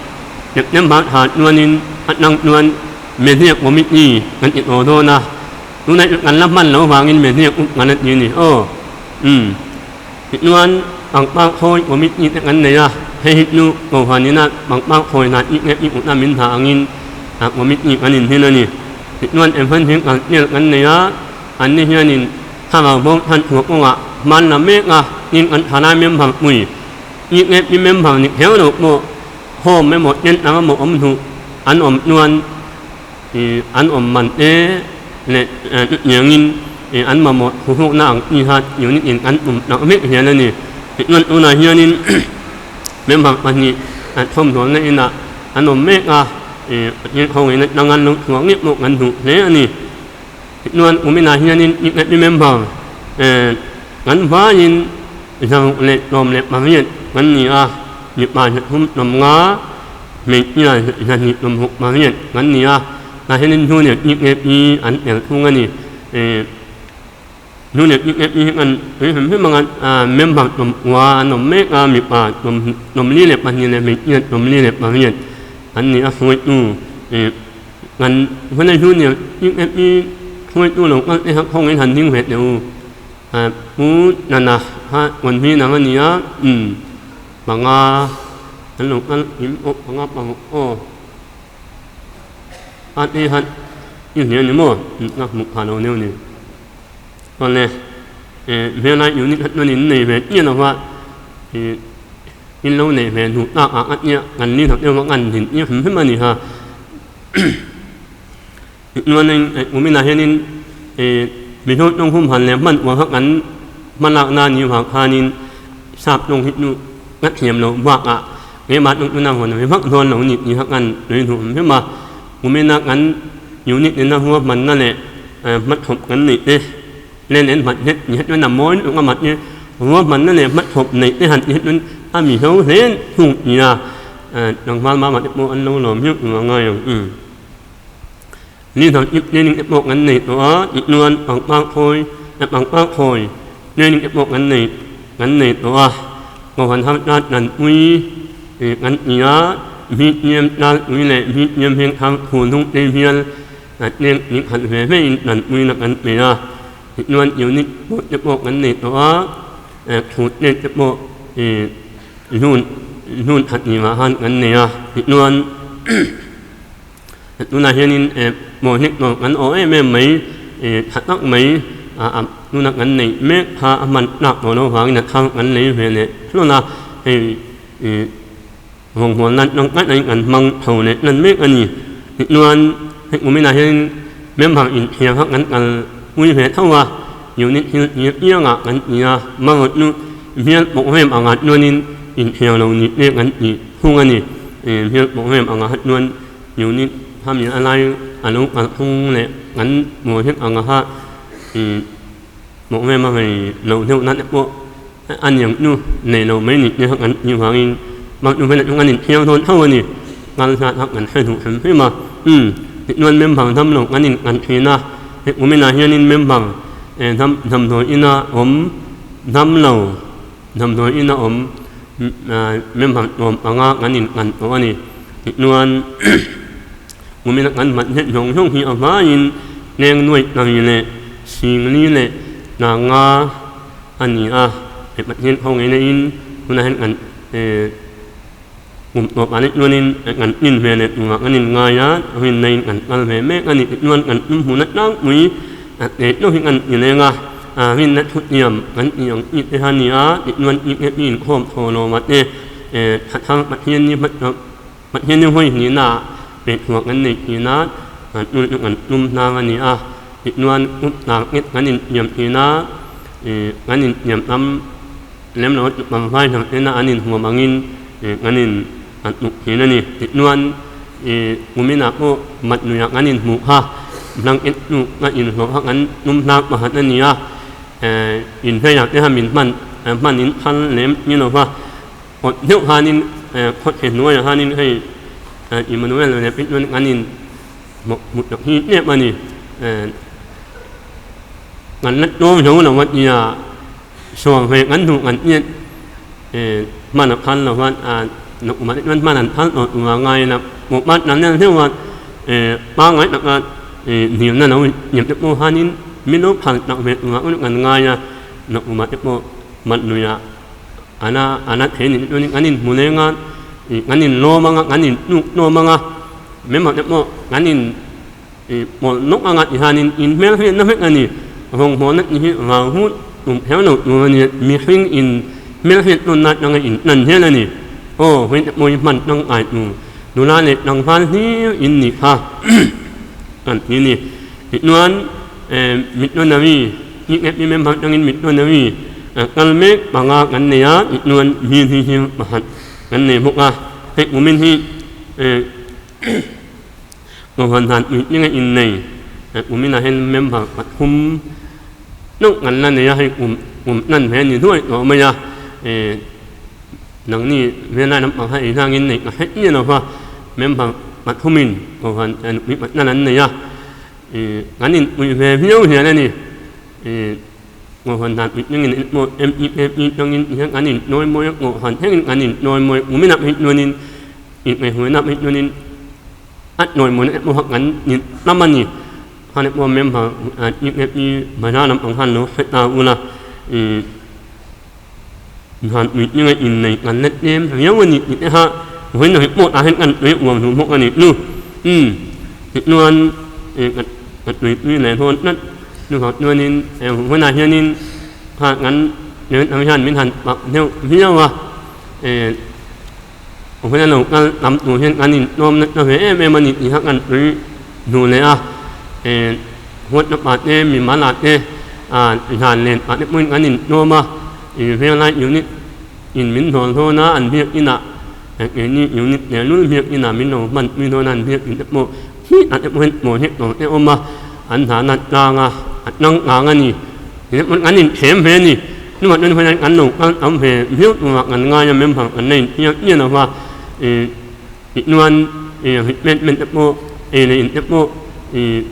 September thla chuanin atang chuan Media committee kan ti tawh dawn a, tunah chuan kan la hman loh vangin Media group kan la ti a ni aw. Umm tichuan pangpar khawi committee te kan nei a, hei hi chu Kohhran ina pangpar khawi hna tih nge tih kutna min hna angin committee kan inhin a ni. Tichuan Evan hi kalchel kan nei a, anni hianin thlarau bo chhan chhuah kawngah hman la mek a, tin kan thalai member pui tih nge tih member ni kher loh pawh home emaw center emaw awm duh an awm chuan an awm man te leh chutiangin an mamawh thuhrukna ang chi kha unit in an tum tak vek hian a ni. Tichuan tunah hianin member pahnih thawmhnawlna inah an awm mek a, Pathian khawngaihin atanga an lo chhuah ngei pawh kan duh hle a ni. Tichuan kuminah hianin unit member kan hmain zaruk leh 18 kan ni a, mipa 35 hmeichhia 268 kan ni a, tah hianin junior TKP an tel thung a ni. Junior TKP hi kan tui hrim hrim anga member 90 an awm mek a, mipa 42 leh hmeichhia 48 an ni a, hruaitu kan huna junior TKP hruaitu lo kal te kha khawngin han hming ve teh u. Pu Nana kha convener a ni a, panga an lo kal kim awk panga paruk aw a te khan i hria ni maw ka hmuh phah lo deuh ni awle hmelai unit kha chuan in nei ve chiah lo va in lo nei ve duh tak ah a tia kan ni tak deuh a kan din tir hrim hrim a ni kha tichuanin kuminah hianin Mizo tawng humhan leh hman uar kha kan hmalakna ni vang khanin sap tawng hi chu ka thiam loh bakah keimah tawng chu na hawn ve vak dawn lo ni tih kha kan sawi duh hrim hrim a, kumina kan unit ina ruahmanna leh hmachhawp kan neih te len en hmat hlek tih kha chuan a mawi lutuk a mahse ruahmanna leh hmachhawp neih te han tih kha chuan a mizo hle thung ti a, tlangval mama te pawh an lo lawm hiauh tur a ngai ang. Ni hna ip training te pawh kan nei tawh a, tichuan pangpar khawi leh pangpar khawi training te pawh kan nei kan nei tawh a, Kohhran har tan tanpui tih kan ti a, BTM tlangpui leh BTM heng thar thunung te hian cheng tih khat ve ve in tanpuina kan pe a, tichuan unit pawh te pawh kan nei tawh a, thut te pawh ih June June khat ni mah khan kan nei a, tichuan. Tunah hianin maw hlek tawh kan awh em em mai, tha tak mai a tuna kan neih mek kha a hman tlak tawh loh vangin a thar kan lei ve leh hlawlh a, hei rawngbawlna tangkai takin kan hmang chho leh tan mek a ni. Tichuan hei kuminah hianin member inthiar kha kan kal pui ve tho a, unit thil tir piangah kan ti a, marawt chu bial program angah chuanin inthiar lo ni te kan tih thung a ni. Bial program angah chuan Unit hami a lai a lo kalh thung leh kan hmuh hlek ang a hmuh em a hei lo deuh na te pawh a niang chu nei lo mai ni te kha kan tih vangin bak chu velah chu kan inthiar dawn tho a ni kal hlat kha kan hre duh hrim hrim a tichuan member dam lo kan in kan thin a. Hei kuminah hianin member hnam hnamhnawi ina awm hnam lo hnamhnawi ina awm member nuam anga kan in ngan tawh a ni. Tichuan kumina kan hman hnet hnawng hnawng hi a hmain hneng nuaih nai leh singli leh hnanga a ni a, hei Pathian ho ngei naiin tunah hian kan Kum tawp ah chuanin kan in ve leh turah kan in ngai a, rinna in kan kal ve mek a ni tih chuan kan tum hmuhna tlangpui a teh tawh hi kan ti leng a, rinna thutiam kan tih ang tih te kha a ni a tih chuan TKP inkhawm thaw lo mah te thathar Pathian ni hmat Pathian ni hawi hnihna ah peihchhuah kan neih thin a, chu chu kan tum hnang a ni a tih chuan kut tar nghet kan intiam thin a, kan intiam tam Lem lo tluk vai hnam ena an inhuam angin kan in an tluk thin a ni. Tichuan kuminah pawh mat nuiah kan inhmuh kha blanket chu ka inhlawh kha kan tum hlak pakhat a ni a, inhleiah te kha min hman hman in phal lem ni lo va, kawt deuh khanin kawt he hnuaiah khanin hei Emmanuel leh Pichuan kan in hmuh tak hi hnep a ni. Kan la tlawm zo lo a tia. Suang hmeh kan hmuh kan hriat hman a phal lo va, nakumah te chuan hman an phal tawh tur a ngai a, pawhpat lam deuh deuh a pangngai taka hniamna lo hniam te pawh khanin min lo phal tak ve turah pawh kan ngai a, nakumah te pawh mat luiah a la a la thei nih chuan kan inhmu leng a, kan inlawm ang a, kan inhnuk hlawm ang a, member te pawh kan in. Pawlh nawk anga ti hianin in hmel hriatna vek a ni. Rawngbawlna tih hi vau hut tum kher lo tur a ni. Mihring in hmel hriat tawnna atanga in hlan hial a ni. Aw, hei te pawh hi hman tangkai tur nula leh tlangval hlir in nih kha kan ti a ni. Tichuan missionary TKP member atangin missionary kal mek panga kan nei a, tichuan VCC pakhat kan nei bawk a. Hei kumin hi Kohhran han puitling a innei kuminah hian member pathum hlauh kan la nei a, hei kum kum hlan ve a ni hnuai tawh mai a, nangni velai lampang kha inhangin neih ka hret nge lo va, member pathumin kohhran nupui patlan an nei a, kan inpuih ve viau hian a ni. Kohhran han puitlingin pawh MPKP tangin hian kan inhnawi mawi a, kohhran thlengin kan inhnawi mawi kuminah phei chuanin Inhmehmuihna hmeh chuanin a hnawihmuihna te pawh kha kan nin hnam a ni. Khani pawh member TKP bazar lam ang khan lo hre ta ula ih han puitling a innei kan la tlem riau a ni tih te kha vawiin report ah hian kan sawi uar duh bawk a ni chu. Umm tichuan ih ka tuipui leh dawn tlat chuvang chuanin hunah hianin kha kan hian min han pak deuh viau a ih. Huna lo kal tam tur hian kan intlawm nasa ve em em a ni tih kha kan sawi duh leh a, huatna te mimal ah te zan len ah te pawhin kan intlawm a, zirlai unit in min hnawh dawn a an biakin ah keini unit leh lul biakin ah min lo hman pui dawn a an biakin te pawh khi ah te pawh hian project tur te awm a, an hna a tlang a, a tangkang a ni. Kan inthem ve a ni. Chuvang chuan helai kan lo kal tam ve viau turah kan ngai a, member kan la inhriat chiah lo va, ih tichuan ih replacement te pawh ei leh in te pawh ih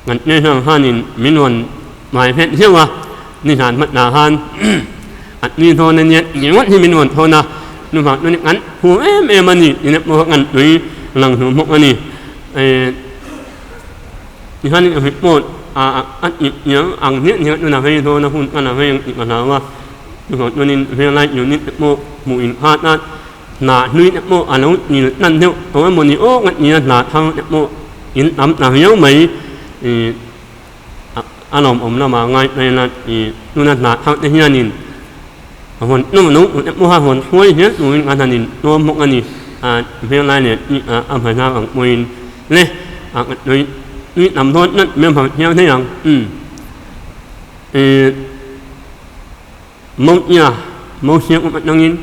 kan treasurer khanin min rawn hmai hret zeuh a, nizan hmasa khan a tui dawn a nia tih ngawt hi min rawn thawn a, chuvang chuan kan phur em em a ni tih te pawh kan tui lang duh bawk a ni. Ih. Tihian report a a tih chiang ang hmiah hmiah chuan a vei dawn a hun chuan a vei ang tih ka hlau a, chuvang chuanin zirlai unit te pawh hmuh inphat a, hna hlui te pawh a lo til tan deuh tawh emaw ni awk a ti a, hna thar te pawh in tam ta viau mai ih a lawmawm lamah ngai phei la ih tuna hna thar te hianin a hawn tlawm lo te pawha hawn hruai zel turin a han intlawm bawk a ni, a zirlai leh tih a hmazar ang pawhin le. A ka tui tui tam dawn tlat mai vang hian hei ang umm eh Mautia Mausia awm atangin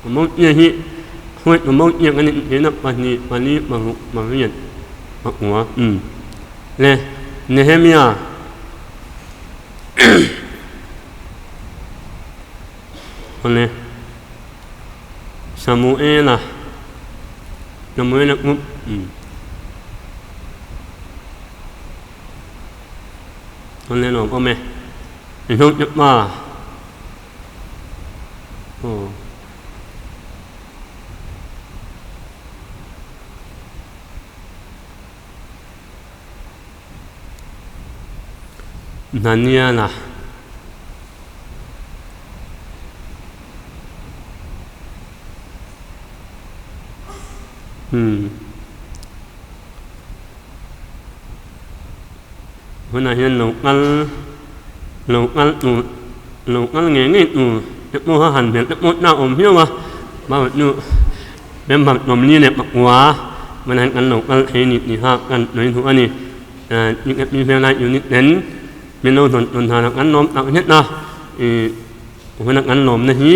Mautia hi khawi ka Mautia kan inthlen a pahnih pali paruk pariat pakua umm le Nehemia awle Samuela Samuela group umm. An le lawm awm e. Inhlawm tep ma. Aw. Hnaniana. Hmm. Hunah hian lo kal lo kal tur lo kal ngei ngei tur te pawha han hmelh te pawh tlak awm viau a bakah chu member sawmli leh pakua hmanah hian kan lo kal thei ni tih kha kan sawi duh a ni Pi Hmelai unit ten min lo hlawn tawn hna kan lawm tak zet a ih huna kan lawmna hi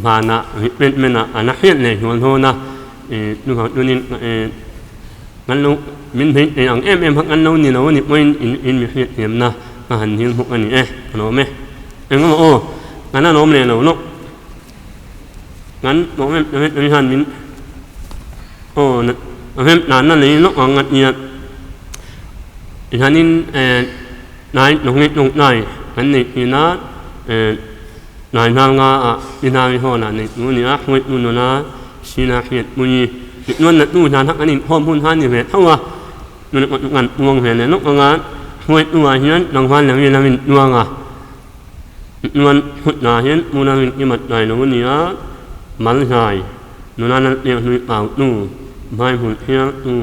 vanah replacement ah a la hriat leh hnual dawn a ih chuvang chuanin ih. Kan lo min hmei thei ang em em kha kan lo ni lo a nih pawhin in in mi hriat thiamna ka han hil bawk a ni e, ka lawm e. Eng emaw aw, kan a lawm leh lo lawk. Kan mawh em em em hian min aw a rem tlanna nei lawk ang a tia. Tihianin eh tlai tawng tawng tlai kan neih thin a, eh tlai hnar nga ah ni hnai hawn ah neih tur a ni a, hruai tu nula Sina Hriatpuii tichuan na tu hna kha kan inkhawm hun kha a ni ve tho a, tuna pawh chu kan tuang ve leh lawk ang a, hruaitu-ah hian tlangval lam in a rin tuang a, tichuan hutna hian tuna rin kim a tlai lo a ni a, Malzai, nula Lalpiak hlui Pautu, Vaihmun Thiangtu,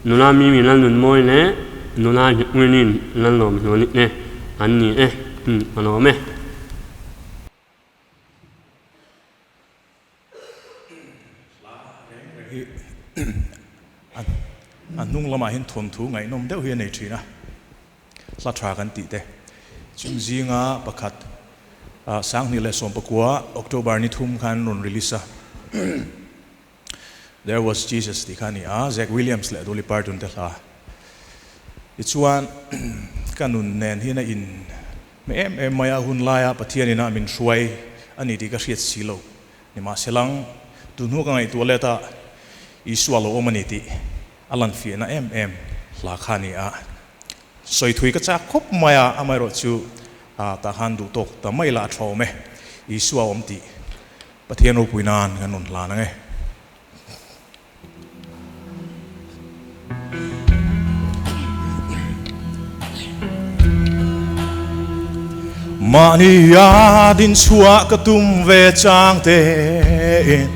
nula Mimi Lalnunmawi leh nula Jacqueline Lalawmzuali te an ni e, ka lawm e. Hla reng reng hi a hnung lamah hian thawnthu ngaihnawm deuh hi a nei thin a, hla tha kan tih te. Chung zinga pakhat 2019 October ni thum khan rawn release a, There Was Jesus tih kha a ni a, Zach Williams leh Dolly Parton te hla. Tichuan ka nun nen hian a in hmeh em em mai a, hun laia Pathian ina min hruai a ni tih ka hriat si lo. Nimahselang, tun hnu ka ngaihtuah let a, Isua lo awm a ni tih a lan fiahna em em hla kha a ni a. Sawi thui ka chak khawp mai a, amaherawhchu tah khan duh tawk ta mai la a tha awm e, Isua awm tih Pathian ropui nan kan rawn hlan ang e. Mahnia din chhuah ka tum ve chang tein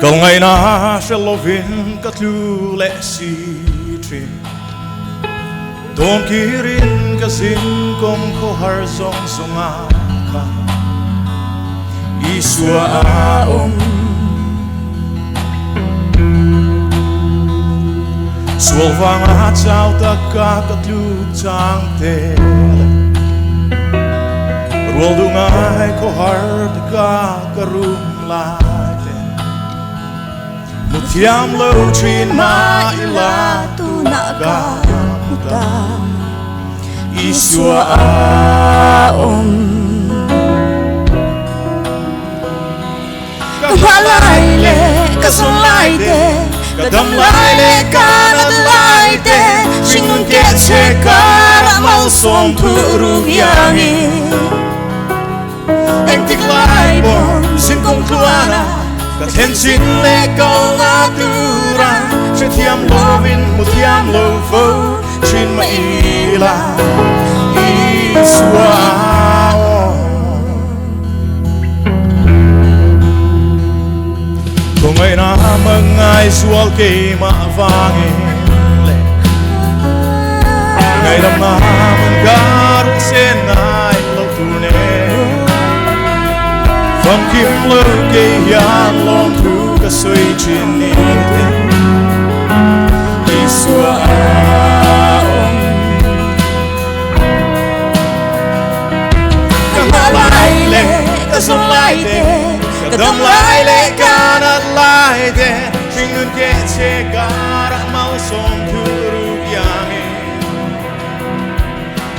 Kal ngaihna hre lovin ka tlu leh si thin Dawn kirin ka zin kawng khawhar zawng zawng ah khan Isua a awm. Sual vanga chau taka ka tluk chang te leh Rual duh ngai khawhar taka ka rum lai te Mu thiam lo thin mah ila tunah ka hmu ta Isua a awm. Ka hma lai leh ka zawn lai te, ka dam lai leh ka nat lai te, hringnun keh che karah malsawm thuh ruk iangin. Engtik lai pawh zingkawng tluana ka thlen chin leh kalna tura hrethiam lovin hmu thiam lo fo thin mah ila Isua aw. Khawngaihna hmangai zual keimah vangin leh Ngaihdamna hmangar sen ngai lo tur nen Famkim lo kei hian lawmthu ka sawi thin ni te Isua a awm. Ka hma lai leh ka zawng lai te, ka dam lai leh ka nat lai te, hringnun keh che karah malsawm thu ruk iangin.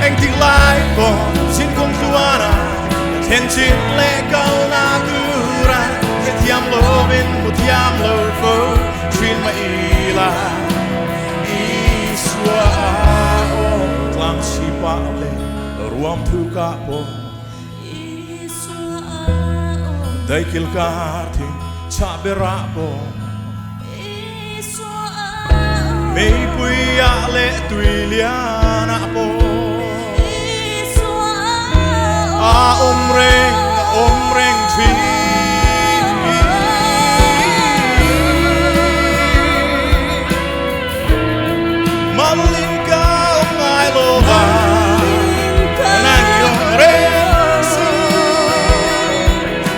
Engtik lai pawh zinkawng tluana ka thlen chin leh kalna tura hrethiam lovin hmu thiam lo fo thin mah ila Isua a awm tlang chim. Ruam thukah pawh Daikil kar thim chhah berah pawh Meipuiah leh tuilianah pawh A awm reng, a awm reng thin. Malin ka awm ngai lo va, nang i awm reng si.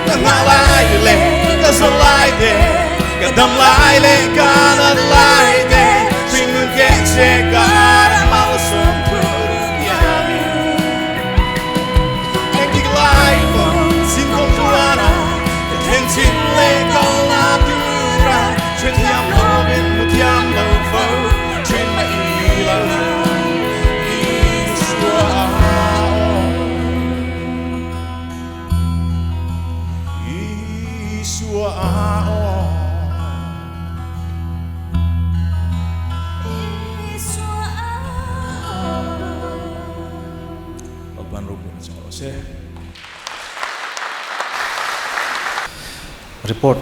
Ka nghah lai leh ka zawh lai te, ka dam lai leh ka nat lai te, hringnun keh che kar malsawm thur hianin. Engtik lai pawh zingkawm chuana ka thleng chin leh kal na tura hrethiam lovin hmu thiam lo fo thin a i lo Isua aw Isua aw Isua aw. Lalpan ropui na chang rawh se. Report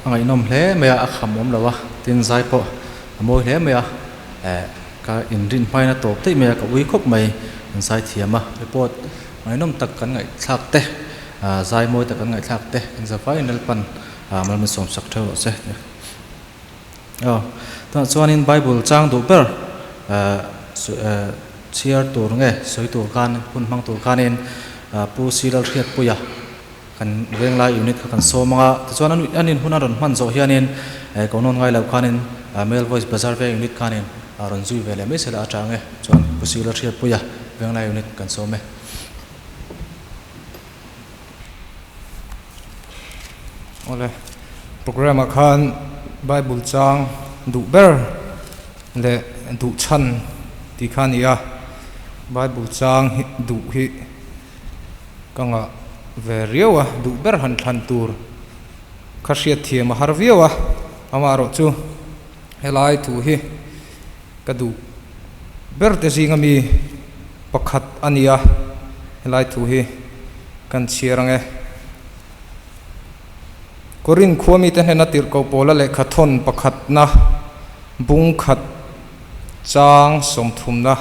a ngaihnawm hle mai a, a kham awm lo a, tin zai pawh a mawi hle mai a, eh ka inrin hmain a tawp daih mai a, ka ui khawp mai an zai thiam a, report ngaihnawm tak kan ngaihthlak te, ah zai mawi tak kan ngaihthlak te kan za vaiin Lalpan ah malmin sawmsak theuh rawh se. Aw, tunah chuanin Bible chang duh ber chhiar tur nge sawi tur khan hun hmang tur khanin Pu Silal Hriatpuia kan Venglai unit kha kan sawm ang a, tichuan an in hun a rawn hman zawh hianin Konawn ngai lo khanin Male Voice Bazar Veng unit khanin a rawn zui ve leh mai sela atang e, chuan Pu Silal Hriatpuia Venglai unit kan sawm e. Awle, programme ah khan Bible chang duh ber leh duh chhan tih kha a ni a, Bible chang hi duh hi ka ngah ve riau a, duh ber han thlan tur kha hriat thiam a har viau a, amaherawh chu helai thu hi ka duh ber te zinga mi pakhat a ni a, helai thu hi kan chhiar ang e. Korin khua mite hnena tirhkoh pawla lehkha thawn pakhatna bung khat chang sawmthumna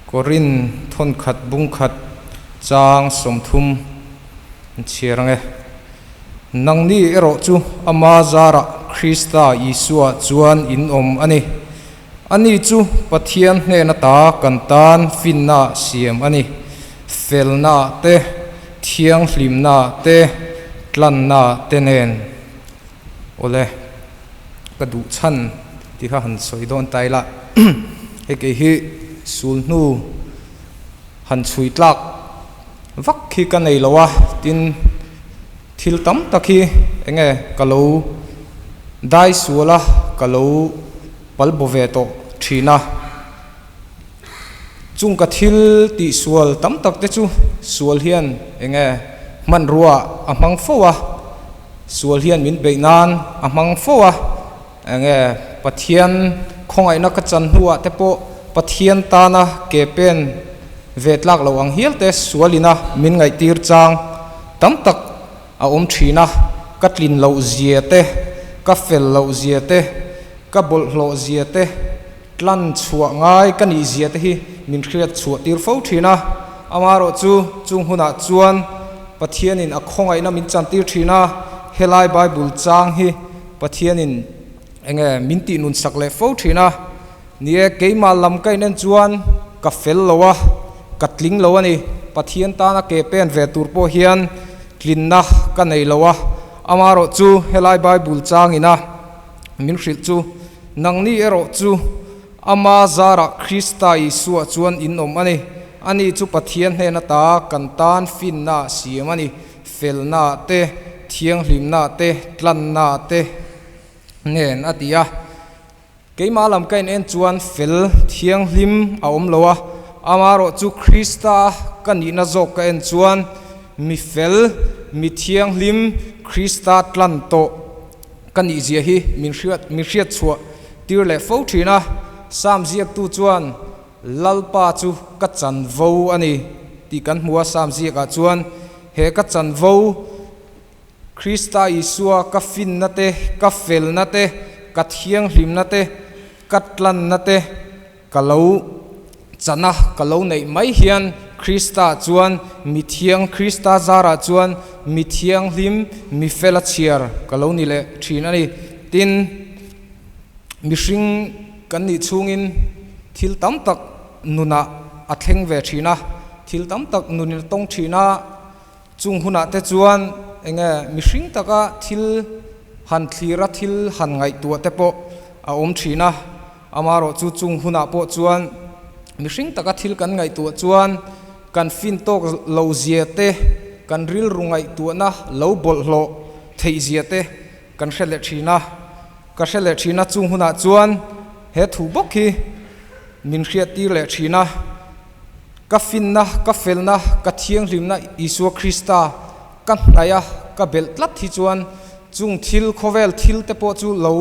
Korin thawn khat bung khat chang 30 an chhiar ang e. Nangni erawh chu ama zarah Krista Isua chuan in awm a ni. Ani chu Pathian hnen ata kan tan finna siam a ni. Felna te, thianghlimna te, tlanna te nen. Awle, ka duh chhan tih kha han sawi dawn ta ila. Hei kei hi sul hnu han chhui tlak vak hi ka nei lo a, tin thil tam tak hi eng nge ka lo dai sual a, ka lo pal baw ve tawh thin a. Chung ka thil tih sual tam tak te chu sual hian eng nge hmanrua a hmang fo a, sual hian min beih nan a hmang fo a. Enge Pathian khawngaihna ka chan hnuah te pawh Pathian tana ke pen ve tlak lo ang hial te sualina min ngaihtir chang tam tak a awm thin a, ka tlin loh zia te, ka fel loh zia te, ka bawlhhlawh zia te, tlan chhuah ngai ka nih zia te hi min hriat chhuah tir fo thin a. Amaherawh chu chung hunah chuan Pathianin a khawngaihna min chantir thin a, helai Bible chang hi Pathianin enge min tih nun sak leh fo thin a, ni e, keimah lam ka inen chuan ka fel lo a, ka tling lo a ni. Pathian tana ke pen ve tur pawh hian tlinna ka nei lo a, amaherawh chu helai Bible changina min hrilh chu nangni erawh chu ama zarah Krista Isua chuan in awm a ni. Ani chu Pathian hnen ata kan tan finna siam a ni. Felna te, thianghlimna te, tlanna te nen a ti a. Keimah lam ka in en chuan fel thianghlim a awm lo a, amaherawh chu Krista ka nihna zawk ka en chuan mi fel, mi thianghlim, Krista tlan tawh ka nihzia hi min hriat min hriat chhuah tir leh fo thin a. Psalm ziaktu chuan. Lalpa chu ka chanvo a ni tih kan hmu a, Sam ziakah chuan he ka chanvo Krista Isua ka finna te, ka felna te, ka thianghlimna te, ka tlanna te ka lo chana ka lo neih mai hian Krista chuan mi thiang Krista zarah chuan mi thianghlim mi fela chhiar ka lo ni leh thin a ni. Tin, mihring kan nih chhungin thil tam tak nunah a thleng ve thin a, thil tam tak nunin a tawng thin a, Chung hunah te chuan enge mihring taka thil han thlir a, thil han ngaihtuah te pawh a awm thin a. Amaherawh chu chung hunah pawh chuan mihring taka thil kan ngaihtuah chuan kan fin tawk lo zia te, kan rilru ngaihtuahna lo bawlhhlawh theih zia te kan hre leh thin a. Ka hre leh thin a, chung hunah chuan he thu bawk hi min hriattir leh thin a. Ka finna, ka felna, ka thianghlimna Isua Krista ka hnaih a, ka belh tlat hi chuan chung thil, khawvel thil te pawh chu lo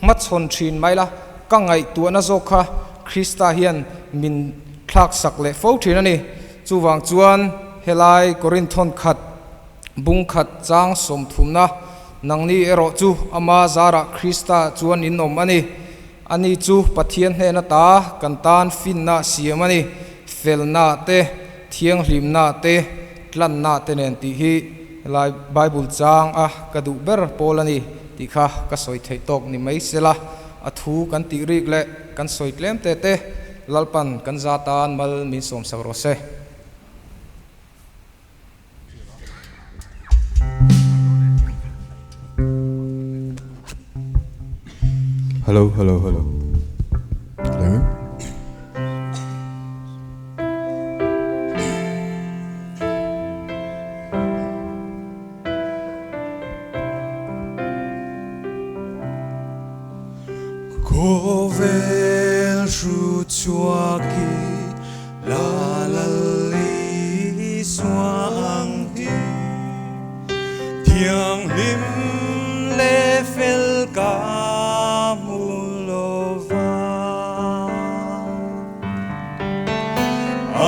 hmachhawn thin mai la, ka ngaihtuahna zawk kha Krista hian min thlaksak leh fo thin a ni. Chuvang chuan helai Korinthon khat bung khat chang sawmthumna, nangni erawh chu ama zarah Krista chuan in awm a ni. Ani chu Pathian hnen ata kan tan finna siam a ni, felna te, thianghlimna te, tlanna te nen tih hi helai Bible chang a ka duh ber pawl a ni tih kha ka sawi theih tawk ni mai sela, a thu kan tih rik leh kan sawi tlem te te Lalpan kan za tan mal min sawmsak rawh se. Hello, hello, hello. Hello. Khawvel hru chhuaki La Lal Isua ang hi thianghlim leh fel ka hmu lo va. A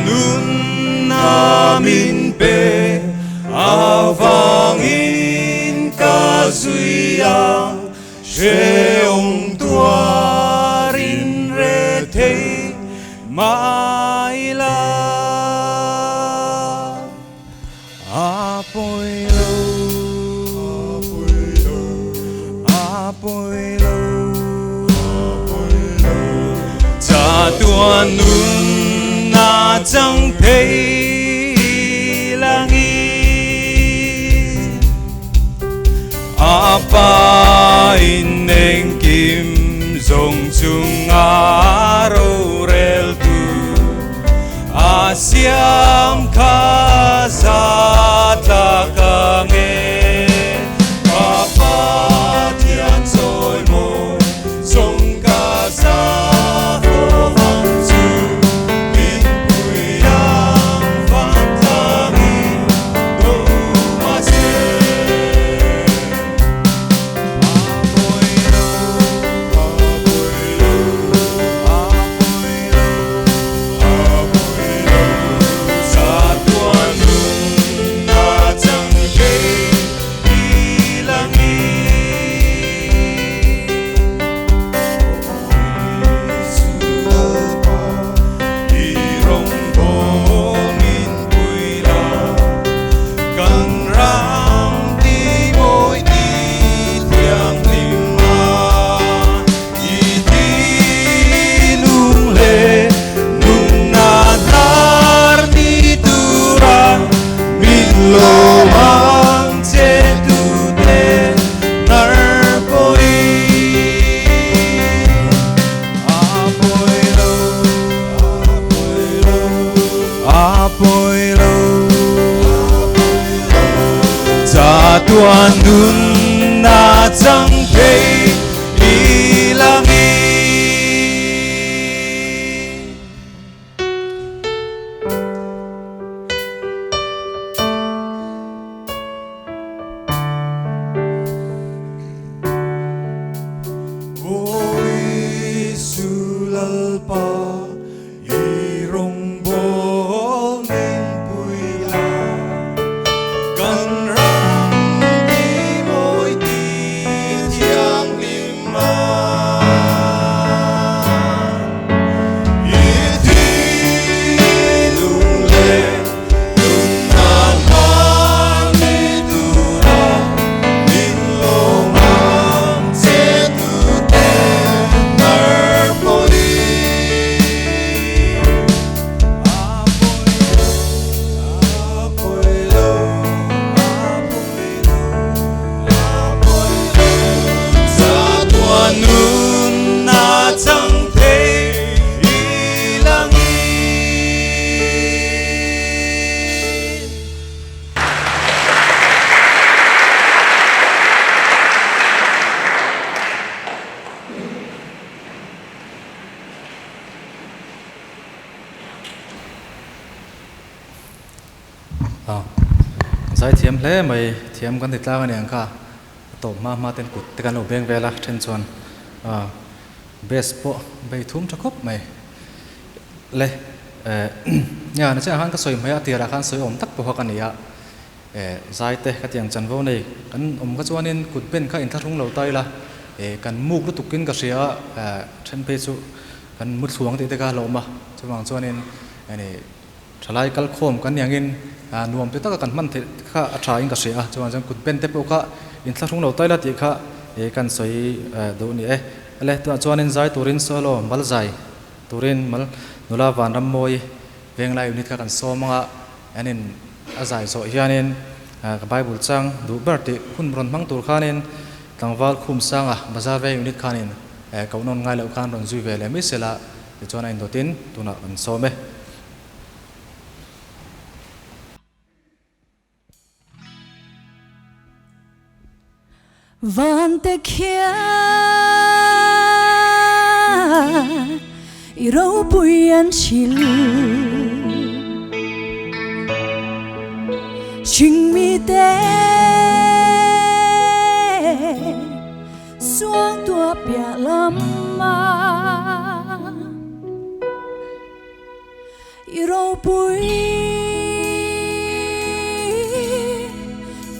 nunna min pe avangin ka zui ang Hrehawm tuarin rethei mai la, a pawi lo, a pawi lo, chatuan nun a chang phei langin. A pa in engkim zawng chunga roreltu a siam kha za tlak ang e. Ka Pathian chawi maw zawng ka za fawh ang chu min pui ang vantlangin do mahse. Kan ram ti mawi ti thianghlim a, i ti nung le nunna hnar ni tura min lo ang che tute hnar pawhin. A pawi lo, a pawi lo, a pawi lo. Chatuan nunna chang phei i langin. Aw Isu Lalpa. A zaithiam hle mai, thiam kan ti tlang a niang kha, a tawp hma hma ten kut te kan lo beng vel a, then chuan bass pawh bei thum tha khawp mai le. Nia, nachhiah khan ka sawi hmai a, a tirah khan sawi awm tak pawh kha ka ni a, zai te ka tiang chanvo nei kan awm kha chuanin kut ben kha inthlahrung lo ta ila, kan muk lutukin ka hria a, then phei chu kan mu thluang tih te kha a hlawm a, chuvang chuanin Thalai kalkhawm kan niangin nuam te taka kan hman theih kha a tha in ka hria a, chuvang chuan kut ben te pawh kha inthlahrung lo taila tih kha kan sawi duh ni e. Ale tunah chuanin zai turin solo mal zai turin mal nula Vanrammawi Venglai unit kha kan sawm anga an in a zai zawh hianin ka Bible chang duh ber tih hun rawn hmang tur khanin tlangval khum sanga Bazar Veng unit khanin kohnawn ngai loh khan rawn zui ve leh mai sela tichuan a indawtin tunah kan sawm e. Vante khian i ropui an hril Hringmi te suangtuah piah lamah I ropui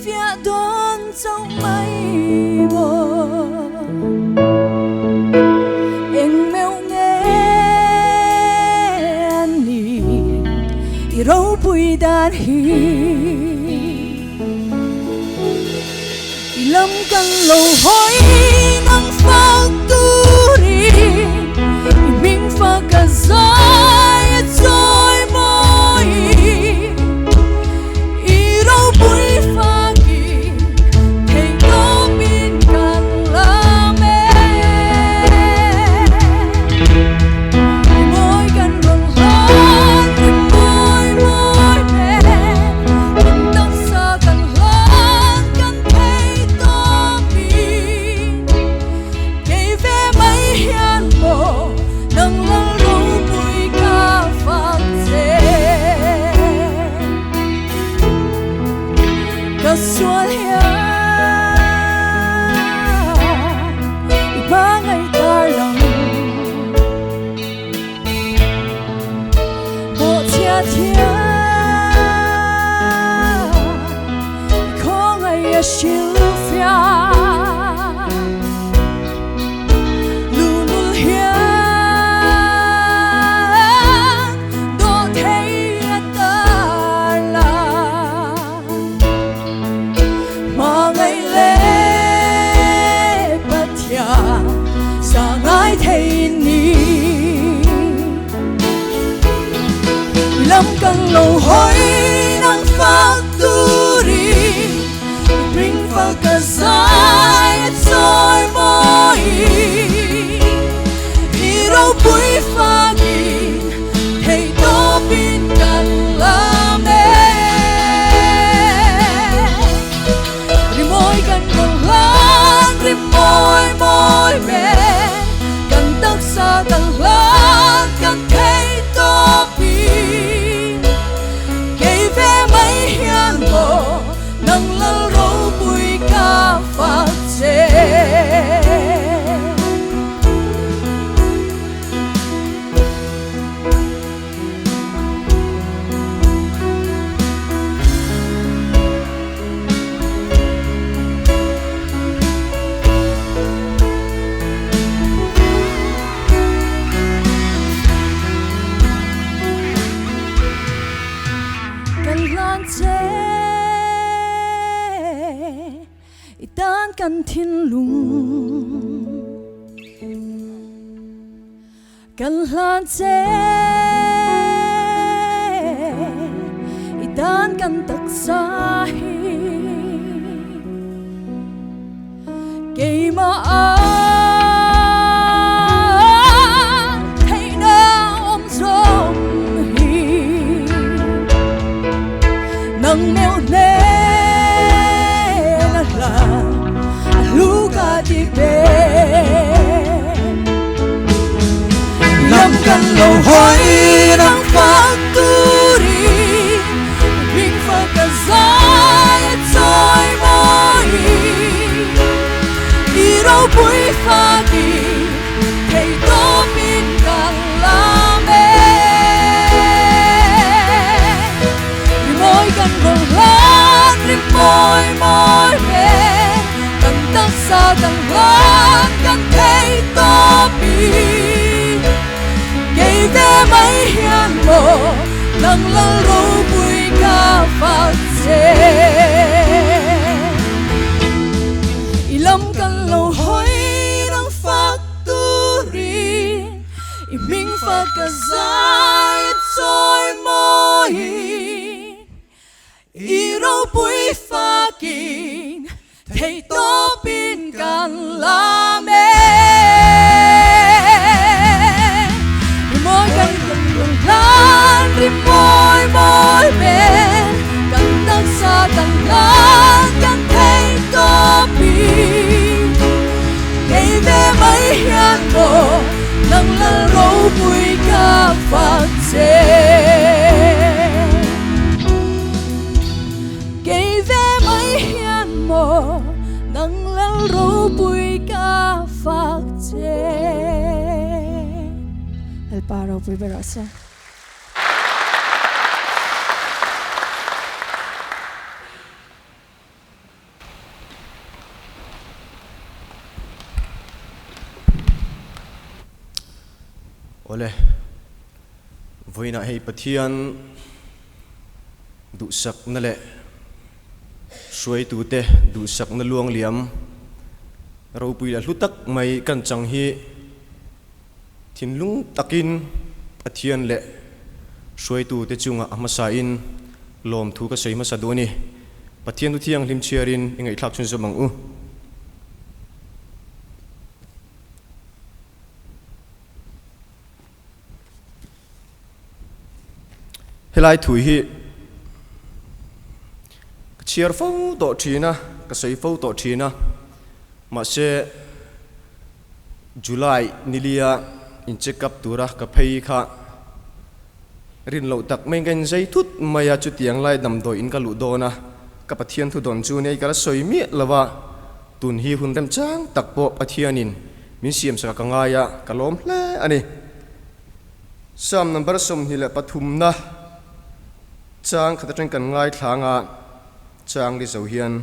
fiah dawn chauh mai maw Eng meuh nge an nih i ropui dan hi I lam kan lo hawi nang fak turin i hming fak a zai a chawi mawi i ropui fakin theih tawpin kan lam e. I mawi kan rawn hlan i mawi mawi hmel kan taksa kan hlan kan thei tawpin kei ve mai hian maw nang lal ropui ka fak che ka sual hian i hmangaih tar lang. Bawhchhia thiam khawngaih a hrilhfiah Luhlul hian dawhthei a tar lang Hmangaih leh Pathian sa ngai thei ni. Lam kan lo hawi nang fak turin i hming fak a zai a chawi mawi i ropui fakin theih tawpin kan lam e. Rimawi kan rawn hlan, rimawi mawi hmel kan taksa kan hlan kan thei tawpin kei ve mai hian maw nang lal ropui ka fak che. Kan hlan che i tan kan thinlung. Kan hlan che i tan kan taksa hi keimah ah theihna awm zawng hi nang meuh hnen a hlan a hlu ka ti ve. Lam kan lo hawi nang fak turin hming fak a maw nang lal ropui ka fak che. I lam kan lo hawi nang fak turin i hming fak ka zai a chawi mawi. I ropui fakin Theihtawpin kan lam e. Rimawi kan lung hlan, rimawi mawi ber, kan taksa kan hlan, kan theihtawpin. Kei ve mai hian maw nang lal ropui ka fak che. Kei ve mai hian maw nang lal ropui ka fak che. Lalpa ropui ber rawh se. Awle, vawiinah hei Pathian duhsakna leh hruaitute duhsakna luangliam ropui leh hlu tak mai kan chang hi thinlung takin Pathian leh hruaitute chungah a hmasain lawmthu ka sawi hmasa duh a ni. Pathian thu thianghlim chhiarin i ngaihthlak chhunzawm ang u. Helai thui hi ka chhiar fo tawh thin a, ka sawi fo tawh thin a, mahse July nilia in check up tura ka phei kha rin loh tak mai ka inzei thut mai a, chutiang lai damdawi in ka luh dawn a, ka Pathian thu dawn chu nei ka la sawi miah lo a. Tun hi hun remchang tak pawh Pathianin min siamsak a ka ngai a, ka lawm hle a ni. Psalm number 23 na chang khat atang kan ngaithla anga chang li zo hian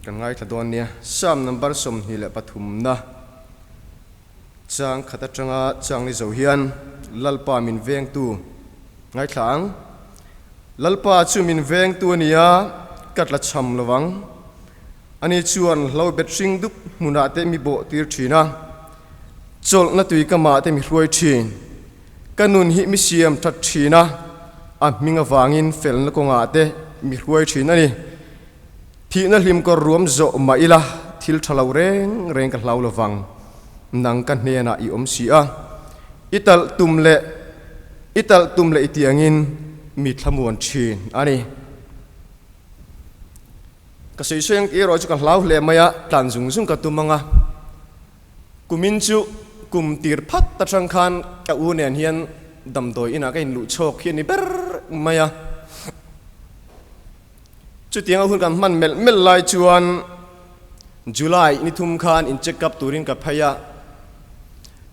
kan ngaithla dawn nia. Psalm number 23 na chang khat atanga chang li zo hian Lalpa min vengtu ngaithla ang. Lalpa chu min vengtu a nia, ka tla cham lo ang. Ani chuan hlo bet hring dup hmunah te mi bawh tir thin a, chawlhna tui ka mah te mi hruai thin. Ka nun hi mi siam that thin a, a hming avangin felna kawngah te mi hruai thin a ni. Thihna hlim kawr ruam zawh mah ila, thil tha lo reng reng ka hlau lovang. Nang ka hnenah i awm si a, i talh tum leh i talh tum leh i tiangin mi thlamuan thin a ni. Ka sawi sawi ang tih erawh chu ka hlau hle mai a, tlan zung zung ka tum ang a. Kumin chu kum tir phat atang khan ka u nen hian damdawi inah ka inluh chhawk hi a ni ber mai a. Chutiang a hun kan hman melh melh lai chuan July ni thum khan in check up turin ka phei a,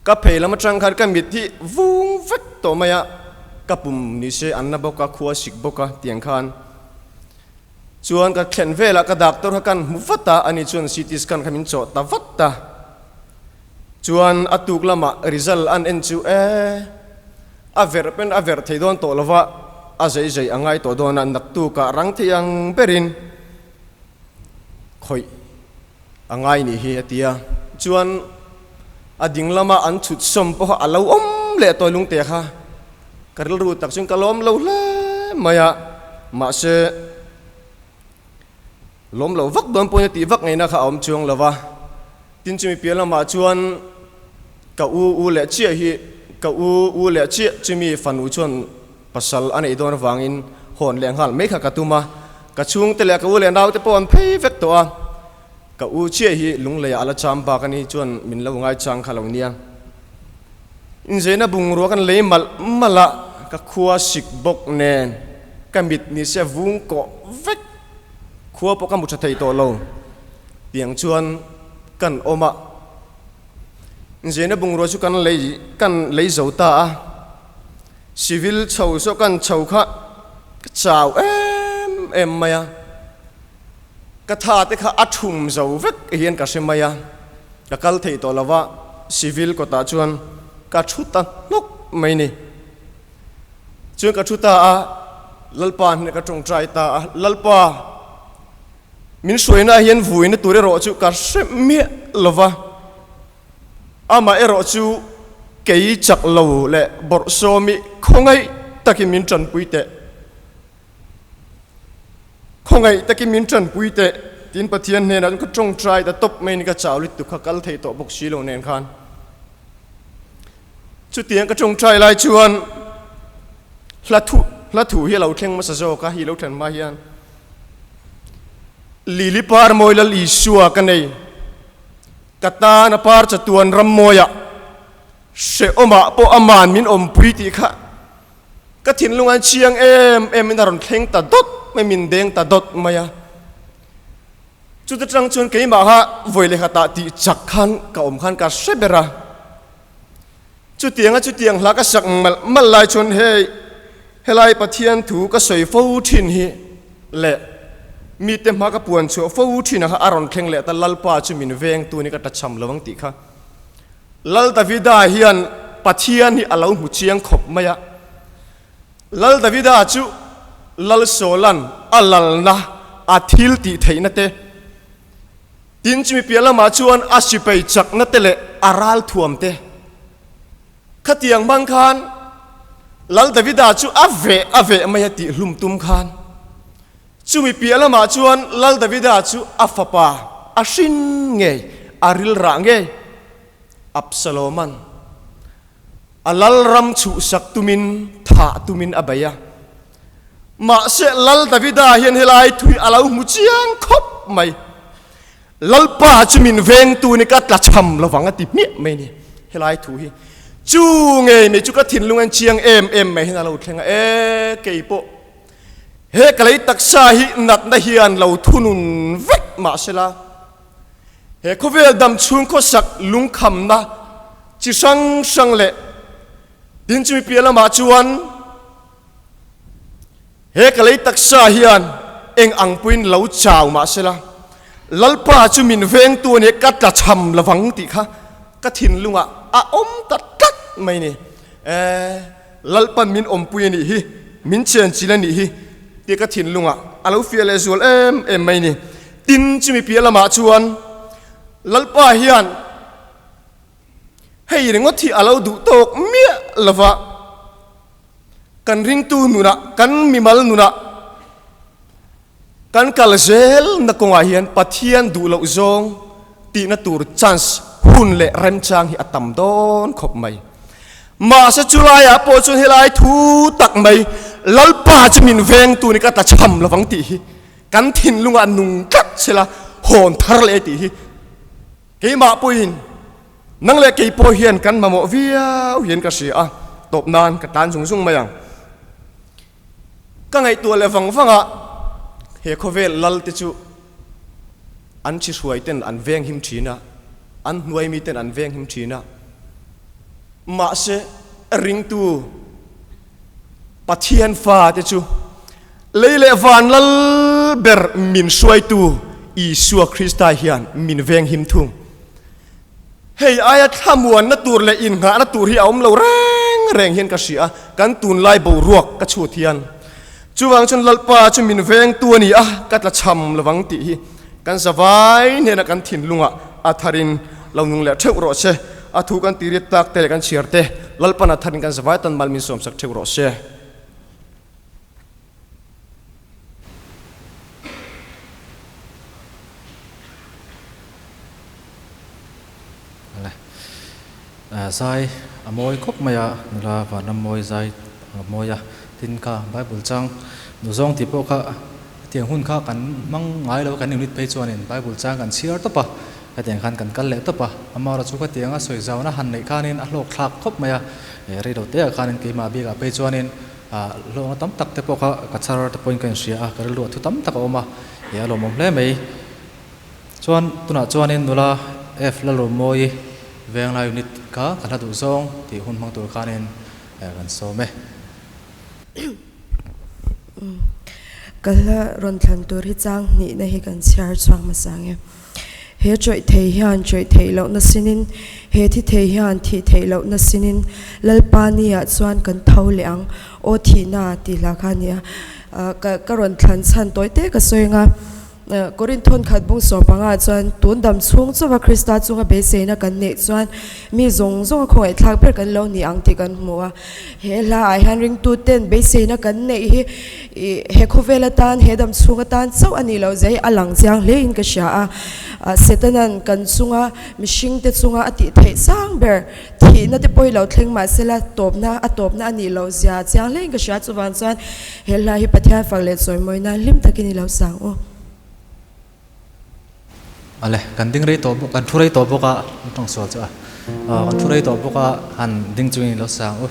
ka phei lam atang khan ka mit hi vung vek tawh mai a, ka pum ni se an na bawk a, khua sik bawk a tiang khan chuan ka thlen velah ka doctor kha kan hmu vat a, ani chuan CT scan kha min chawh ta vat a, chuan a tuk lamah result an en chu e. A verh pen a verh thei dawn tawh lova, a zei zei a ngai tawh dawn a, naktukah rang thei ang berin khawih a ngai nih hi a ti a. Chuan a ding lama an chhut sawm pawha a lo awm leh tawi lungte kha ka rilru tak chuan ka lawm lo hle mai a, mahse lawm lo vak dawn pawhin a tih vak ngaihna kha a awm chuang lo va. Tin chumi piah lamah chuan ka u u leh chiah hi ka u u leh chiah chumi fanu chuan pasal a neih dawn avangin hawn leh nghal mai kha ka tum a, ka chhungte leh ka u leh naute pawh an phei vek tawh a, ka u chiah hi lungleiah a la cham bak a ni chuan min lo ngaichang kha lo nia. Inzeina bungrua kan lei malh malh a, ka khua sik bawk nen ka mit ni se vung kawh vek, khua pawh ka hmu tha thei tawh lo. Tiang chuan kan awm a, inzeina bungrua chu kan lei kan lei zo ta a, civil chho saw kan chho kha ka chau em em mai a, ka tha te kha a thum zo vek hian ka hre mai a, ka kal thei tawh lo va, civil kawtah chuan ka thu ta hnawk mai ni. Chuan ka thu ta a, Lalpa hnenah ka tawngtai ta a, Lalpa, min hruaina ah hian vuina tur erawh chu ka hre miah lo va, amah erawh chu kei chak lo leh bawrhsawmi khawngaih takin min tanpui teh. Khawngaih takin min tanpui teh tiin Pathian hnenah chuan ka tawngtai ta tawp mai ni ka chau lutuk kha kal thei tawh bawk si lo nen khan. Chutiang ka tawngtai lai chuan hla thu hla thu hi a lo thleng hmasa zawk a, hi lo thlen hma hian Lili par mawi Lal Isua ka nei, ka tan a par chatuan ram mawiah hrehawmah pawh aman min awmpui tih kha Ka thinlung an chiang em em in a rawn thleng ta dawt mai, min deng ta dawt mai a. Chuta tang chuan keimah kha vawi leh khatah tih chak khan ka awm khan ka hre ber a. Chutianga chutiang hla ka sak malh malh lai chuan hei helai Pathian thu ka sawi fo thin hi leh mite hma ka puan chhuah fo thin a kha a rawn thleng leh ta Lalpa chu min veng tu ni ka tachham lo ang tih kha. Lal Davida hian Pathian hi a lo hmu chiang khawp mai a. Lal Davida chu Lal Sawlan a lalna a thil tih theihna te, tin chumi piah lamah chuan a sipei chakna te leh a ral thuam te. Khatiang hmang khan Lal Davida chu a veh a veh mai a tih hlum tum khan. Chumi piah lamah chuan Lal Davida chu a fapa a hrin ngei, a rilrah ngei. Absaloman a lal ram chhuhsak tumin thah tumin a bei a. Mahse Lal Davida hian helai thui a lo hmu chiang khawp mai. Lalpa chu min vengtu ni ka tlachham lovang a ti hmiah mai ni. Helai thu hi chu ngei mai chu ka thinlung en chiang em em mai hian a lo thleng a, e keipawh He ka lei taksa hi natna hian lo thunun vek mah sela, he khawvel dam chhung khawsak lungkhamna chi hrang hrang leh tin chumi piah lamah chuan he ka lei taksa hian eng ang puiin lo chau mah sela, Lalpa chu min vengtu a nia ka tlachham lovang tih kha ka thinlungah a awm ta tlat mai ni. E. Lalpan min awmpui a nih hi, min chenchil a nih hi tih ka thinlungah a lo fiah leh zual em em mai ni. Tin, chumi piah lamah chuan Lalpa hian hei ringawt hi a lo duh tawk miah lova, kan ringtu nunah, kan mimal nunah, kan kal zelna kawngah hian Pathian duh loh zawng tihna tur chance, hun leh remchang hi a tam dawn khawp mai. Mahse chulaiah pawh chuan helai thu tak mai Lalpa chu min vengtu ni ka tlachham lovang tih hi kan thinlungah nung tlat sela hawn thar leh tih hi keimah pawhin nang leh kei pawh hian kan mamawh viau hian ka hria a, tawp nan ka tan zung zung mai ang. Ka ngaihtuah leh vang vang a, he khawvel lal te chu an chi hruai ten an veng him thin a, an hnuai mi ten an veng him thin a, mahse ringtu Pathian fa te chu lei leh van lal ber min hruaitu Isua Krista hian min veng him thung. Hei aia thlamuanna tur leh inngahna tur hi a awm lo reng reng hian ka hria a, kan tunlai boruak ka chhut hian. Chuvang chuan Lalpa chu min vengtu a ni a, ka tlachham lovang tih hi kan zavai hnenah kan thinlungah a tharin lo nung leh theuh rawh se. A thu kan tiriat tak te leh kan chhiar te Lalpan a tharin kan zavai tan mal min sawmsak theuh rawh se. Zai a mawi khawp mai a, nula vanram mawi zai a mawi a, tin kha Bible chang nu zawng tih pawh kha hetiang hun kha kan hmang ngai lo kan unit phei chuanin Bible chang kan chhiar tawp a, hetiang khan kan kal leh tawp a, amaherawhchu chu khatianga sawi zauna han neih khanin a hlawk thlak khawp mai a, rei lo te ah khanin keimah bikah phei chuanin hlawkna tam tak te pawh kha ka chhar te pawhin ka inhria a, ka rilru a thu tam tak a awm a, a lawmawm hle mai. Chuan tunah chuanin nula F Lalrummawii Venglai Unit kha ka hla duh zawng tih hun hmang tur khanin kan sawm e. Ka hla rawn thlan tur hi chang hnihna hi kan chhiar chhuak hmasa ang e. He chawih thei hian chawih theih lohna sinin, he thi thei hian thih theih lohna sinin Lalpa ni-ah chuan kan tho leh ang. Aw thihna tih hla kha a ni a. Ka ka rawn thlan chhan tawi te ka sawi ang a. Korinth thawnkhat bung sawmpangah chuan tun dam chhung chauva Krista chunga beiseina kan neih chuan mi zawng zawnga khawngaihthlak ber kan lo ni ang tih kan hmu a. He hlaah hian ringtuten beiseina kan neih hi he khawvel atan, he dam chhung atan chauh a nih loh zia hi a lang chiang hlein ka hria a. Setana'n kan chunga mihringte chunga a tih theih sang ber Thihna te pawh hi lo thleng mah sela tawpna a tawpna a nih loh zia chiang hlein ka hria chuvang chuan he hla hi Pathian fak leh chawimawi nan hlim takin i lo sang u. Ale, kan ding rei tawh bawk, kan thu rei tawh bawk a, an tawng sual chu a, kan thu rei tawh bawk a, han ding chungin i lo sang u.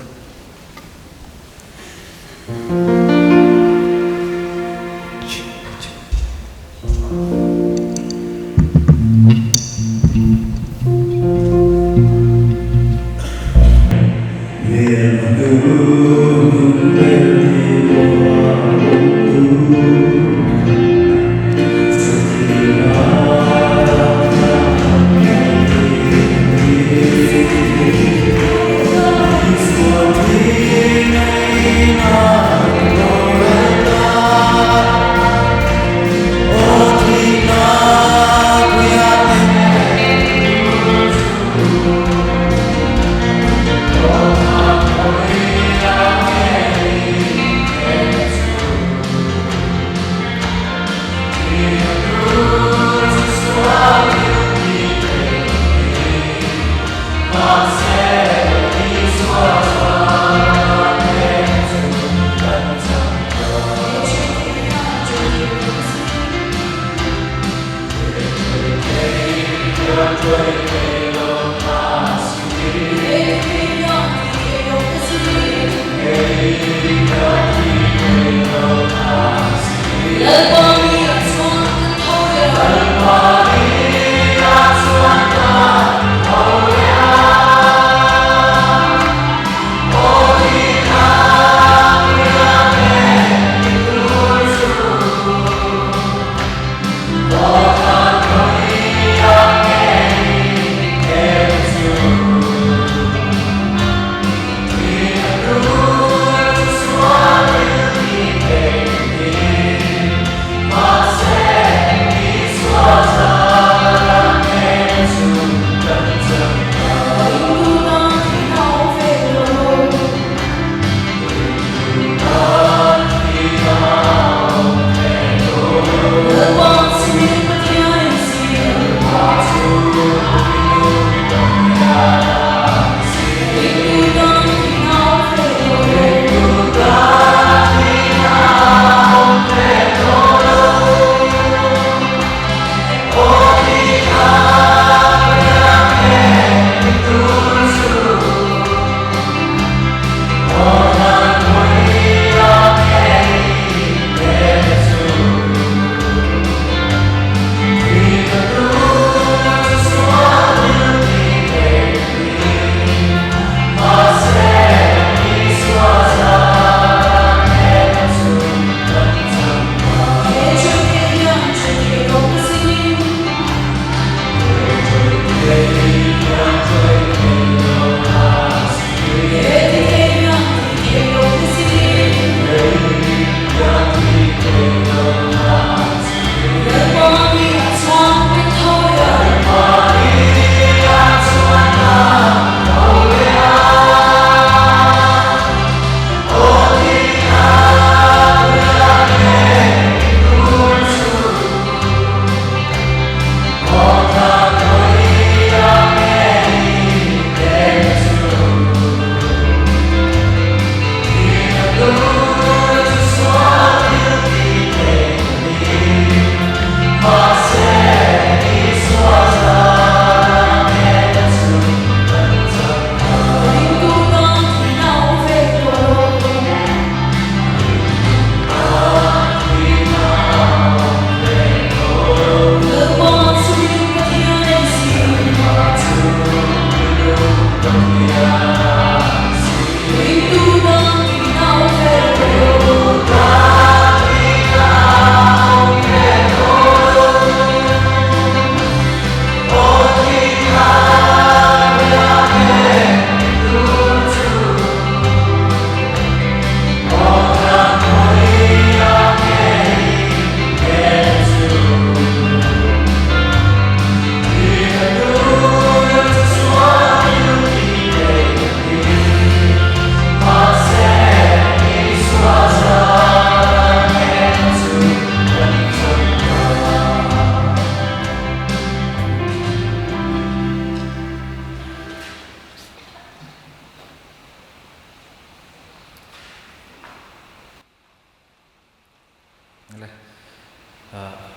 Le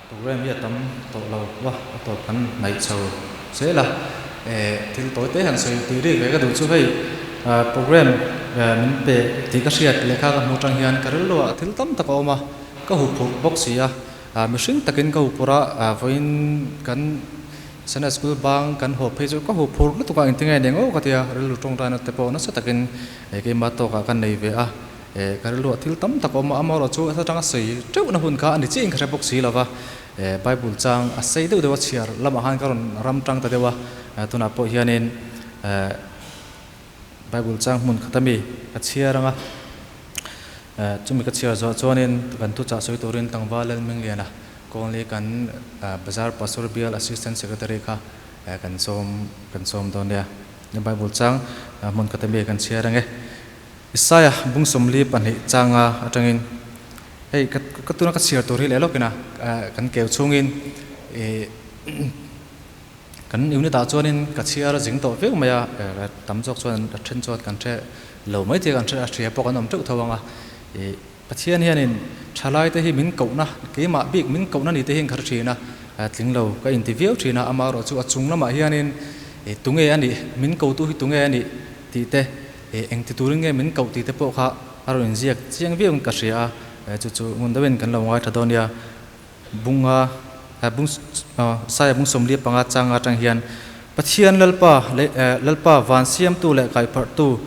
program hi a tam tawh lo va, a tawp kan hnaih chho zel a. Thil tawi te han sawi tui rik ve ka duh chu hei program min pe tih ka hriat lehkha ka hmuh atang hian ka rilru ah thil tam tak a awm a, ka huphurh bawk si a. Mihring takin ka huphurh a, vawiin kan Sunday School bang kan haw phei chu ka huphurh lutuk a, engtinge eng aw ka tia rilru tawngtaina te pawh nasa takin keimah tawkah ka nei ve a. Eh, ka rilruah thil tam tak a awm a, amaherawh chu heta tanga sawi teuhna hun kha a ni chiah in ka hre bawk si lo va, eh, Bible chang a sei deuh deuh a chhiar lamah khan ka rawn ram tang ta deuh a, eh, tunah pawh hianin, eh, Bible chang hmun khat ami ka chhiar ang a, eh, chumi ka chhiar zawh chuanin kan thuchah sawi turin tlangval Lalmingliana Kawnli kan, eh, Bazar Pastor Bial Assistant Secretary kha, eh, kan sawm kan sawm dawn nia. Bible chang hmun khat ami kan chhiar ang e. Isaiah bung 42 changa atangin hei ka ka tuna ka chhiar tur hi leh lawkin a kan keu chhungin ih kan unit ah chuanin ka chhiar zing tawh viau mai a tam zawk chuan a then chuan kan hre lo mai thei a kan hre a hria pawh kan awm teuh tho ang a ih Pathian hianin thalai te hi min kohna keimah bik min kohna ni te hian ka hre thin a tling lo ka inti viau thin a amaherawh chu a chung lamah hianin ih tunge a nih min kotu hi tunge a nih tih te Eh, engti turin nge min koh tih te pawh kha a rawn inziak chiang viau in ka hria a, eh, chu chu ngun deuhin kan lo ngaithla dawn nia. Bunga, eh, bung, aw, Saia bung 45 changa atang hian, Pathian Lalpa leh, eh, Lalpa van siamtu leh kaihpharhtu,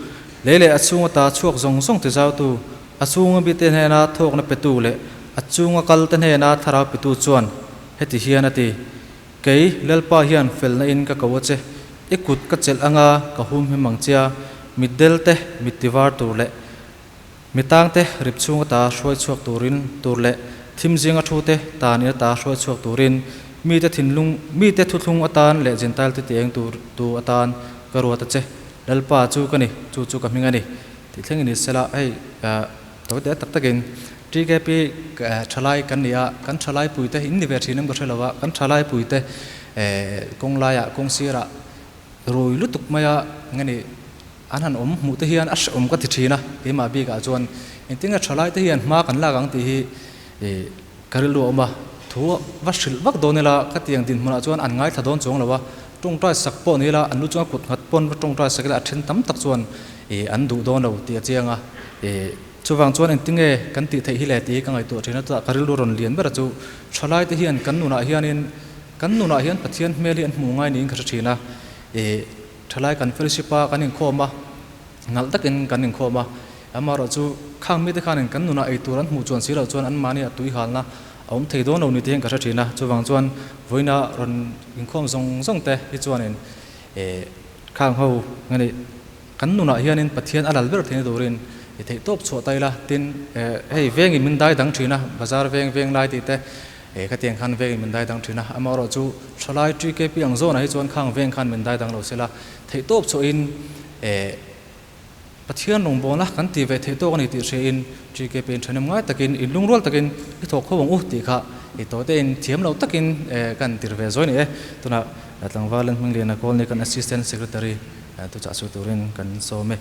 lei leh a chhunga ta chhuak zawng zawng tizautu, a chhunga mite hnena thawkna petu leh a chunga kalte hnena thlarau petu chuan heti hian a ti, Kei, Lalpa hian felna in ka ko a che, i kut ka chelh anga ka hum him ang chia, mitdel te mit tivar tur leh mitang te rip chhung ata hruai chhuak turin tur leh thim zinga thu te tan in ata hruai chhuak turin mite thinlung mite thuthlung atan leh Jentail te tieng tur tu atan ka ruat a che, Lalpa chu ka ni, chu chu ka hming a ni tih thleng in ni sela hei Tawi te tak takin TKP thalai kan ni a, kan thalai puite in ni ve thin em ka hre lo a, kan thalai puite kawng laiah kawng sirah rui lutuk maia nge ni an han awm hmuh te hian a hrehawm ka ti thin a, keimah bikah chuan engtin nge thalai te hian hma kan lak ang tih hi ka rilru a awm a, thu va hrilh vak dawn ila ka tiang dinhmunah chuan an ngaithla dawn chuang lo a, tawngtai sak pawh ni ila an lu chuan kut nghat pawn va tawngtai sak ila a then tam tak chuan an duh dawn lo tih a chiang a, chuvang chuan engtinge kan tih theih hi le tih hi ka ngaihtuah thin a, chutah ka rilru rawn lian ber a chu thalai te hian kan nunah hianin kan nunah hian Pathian hmel hi an hmuh ngai niin ka hre thin a, thalai kan fellowship a kan inkhawm a, nalh takin kan inkhawm a, amaherawh chu khang mite khanin kan nunah ei tur an hmuh chuan si loh chuan anmahni a tuihalna a awm thei dawn lo ni te hian ka hre thin a, chuvang chuan vawiina rawn inkhawm zawng zawng te hi chuanin khang ho nge ni. Kan nunah hianin Pathian a lal ber theihna turin i theih tawp chhuah ta ila, tin, hei vengin min dai dang thin a, bazar veng veng lai tih te, khatiang khan vengin min dai dang thin a, amaherawh chu thalai TKP ang zawnah hi chuan khang veng khan min dai dang lo sela, theih tawp chhuahin Pathian rawngbawlna kan tih ve theih tawk a ni tih hriain TKP in thahnem ngai takin, inlungrual takin i thawk kho ang u tih kha i tawite in thiam lo takin kan tir ve zawi ni e. Tunah tlangval Lalhmingliana Kawlni kan Assistant Secretary Thuchah sawi turin kan sawm e.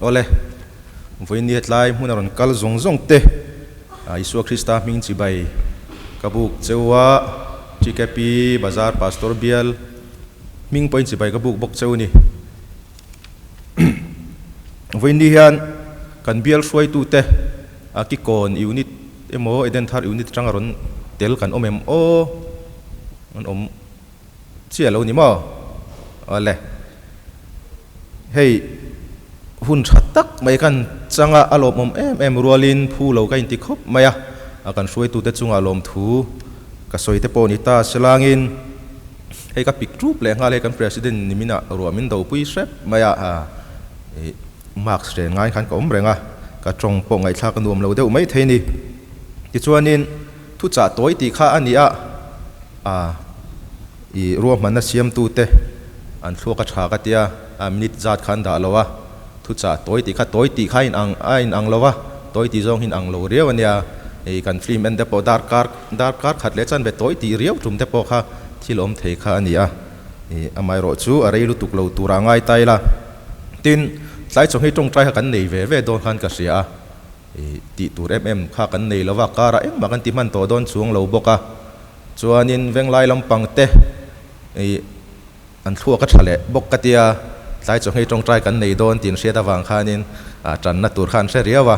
Awle, vawiin hetlai hmun a rawn kal zawng zawng te, Isua Krista hming chibai ka buk cheu a, TKP Bazar Pastor Bial hming pawhin chibai ka buk bawk cheu a ni. Vawiin hian kan bial hruaitute a kikawn unit emaw Edenthar unit atanga rawn tel kan awm em aw? An awm chiah lo ni maw? Awle. Hei hun tha tak mai kan changa a lawmawm em em rualin phu lo ka inti khawp mai a, kan hruaitute chunga lawmthu ka sawi te pawh ni ta selangin, Hei ka pik ṭup leh nghal hei kan president ni min ah ruah min do pui hrep mai a, ih mask ren ngai khan ka awm reng a, ka tawng pawh ngaihthlak a nuam lo deuh mai thei ni. Tichuanin thuchah tawi tih kha a ni a, ah ih ruahmanna siamtu te an thluak a tha ka tia, a minute zat kha an dah lo a, thuchah tawi tih kha tawi tih kha a inang a inang lo a, tawi tih zawng hi inang lo riau a nia, ih kan film en te pawh darkar darkar khat leh chanve tawi tih riau tum te pawh kha. thil awm thei kha a ni a, ih amaherawh chu a rei lutuk lo tur ah ngai ta ila. Tin, tlai chawhmeh tawngtai kha kan nei ve ve dawn khan ka hria a, ih tih tur em em kha kan nei lova, karah engmah kan ti hman tawh dawn chuang lo bawk a. Chuanin venglai lampang te ih an thluak a tha leh bawk ka tia, tlai chawhmeh tawngtai kan nei dawn tih an hriat avang khanin ah tanna tur kha an hre riau a,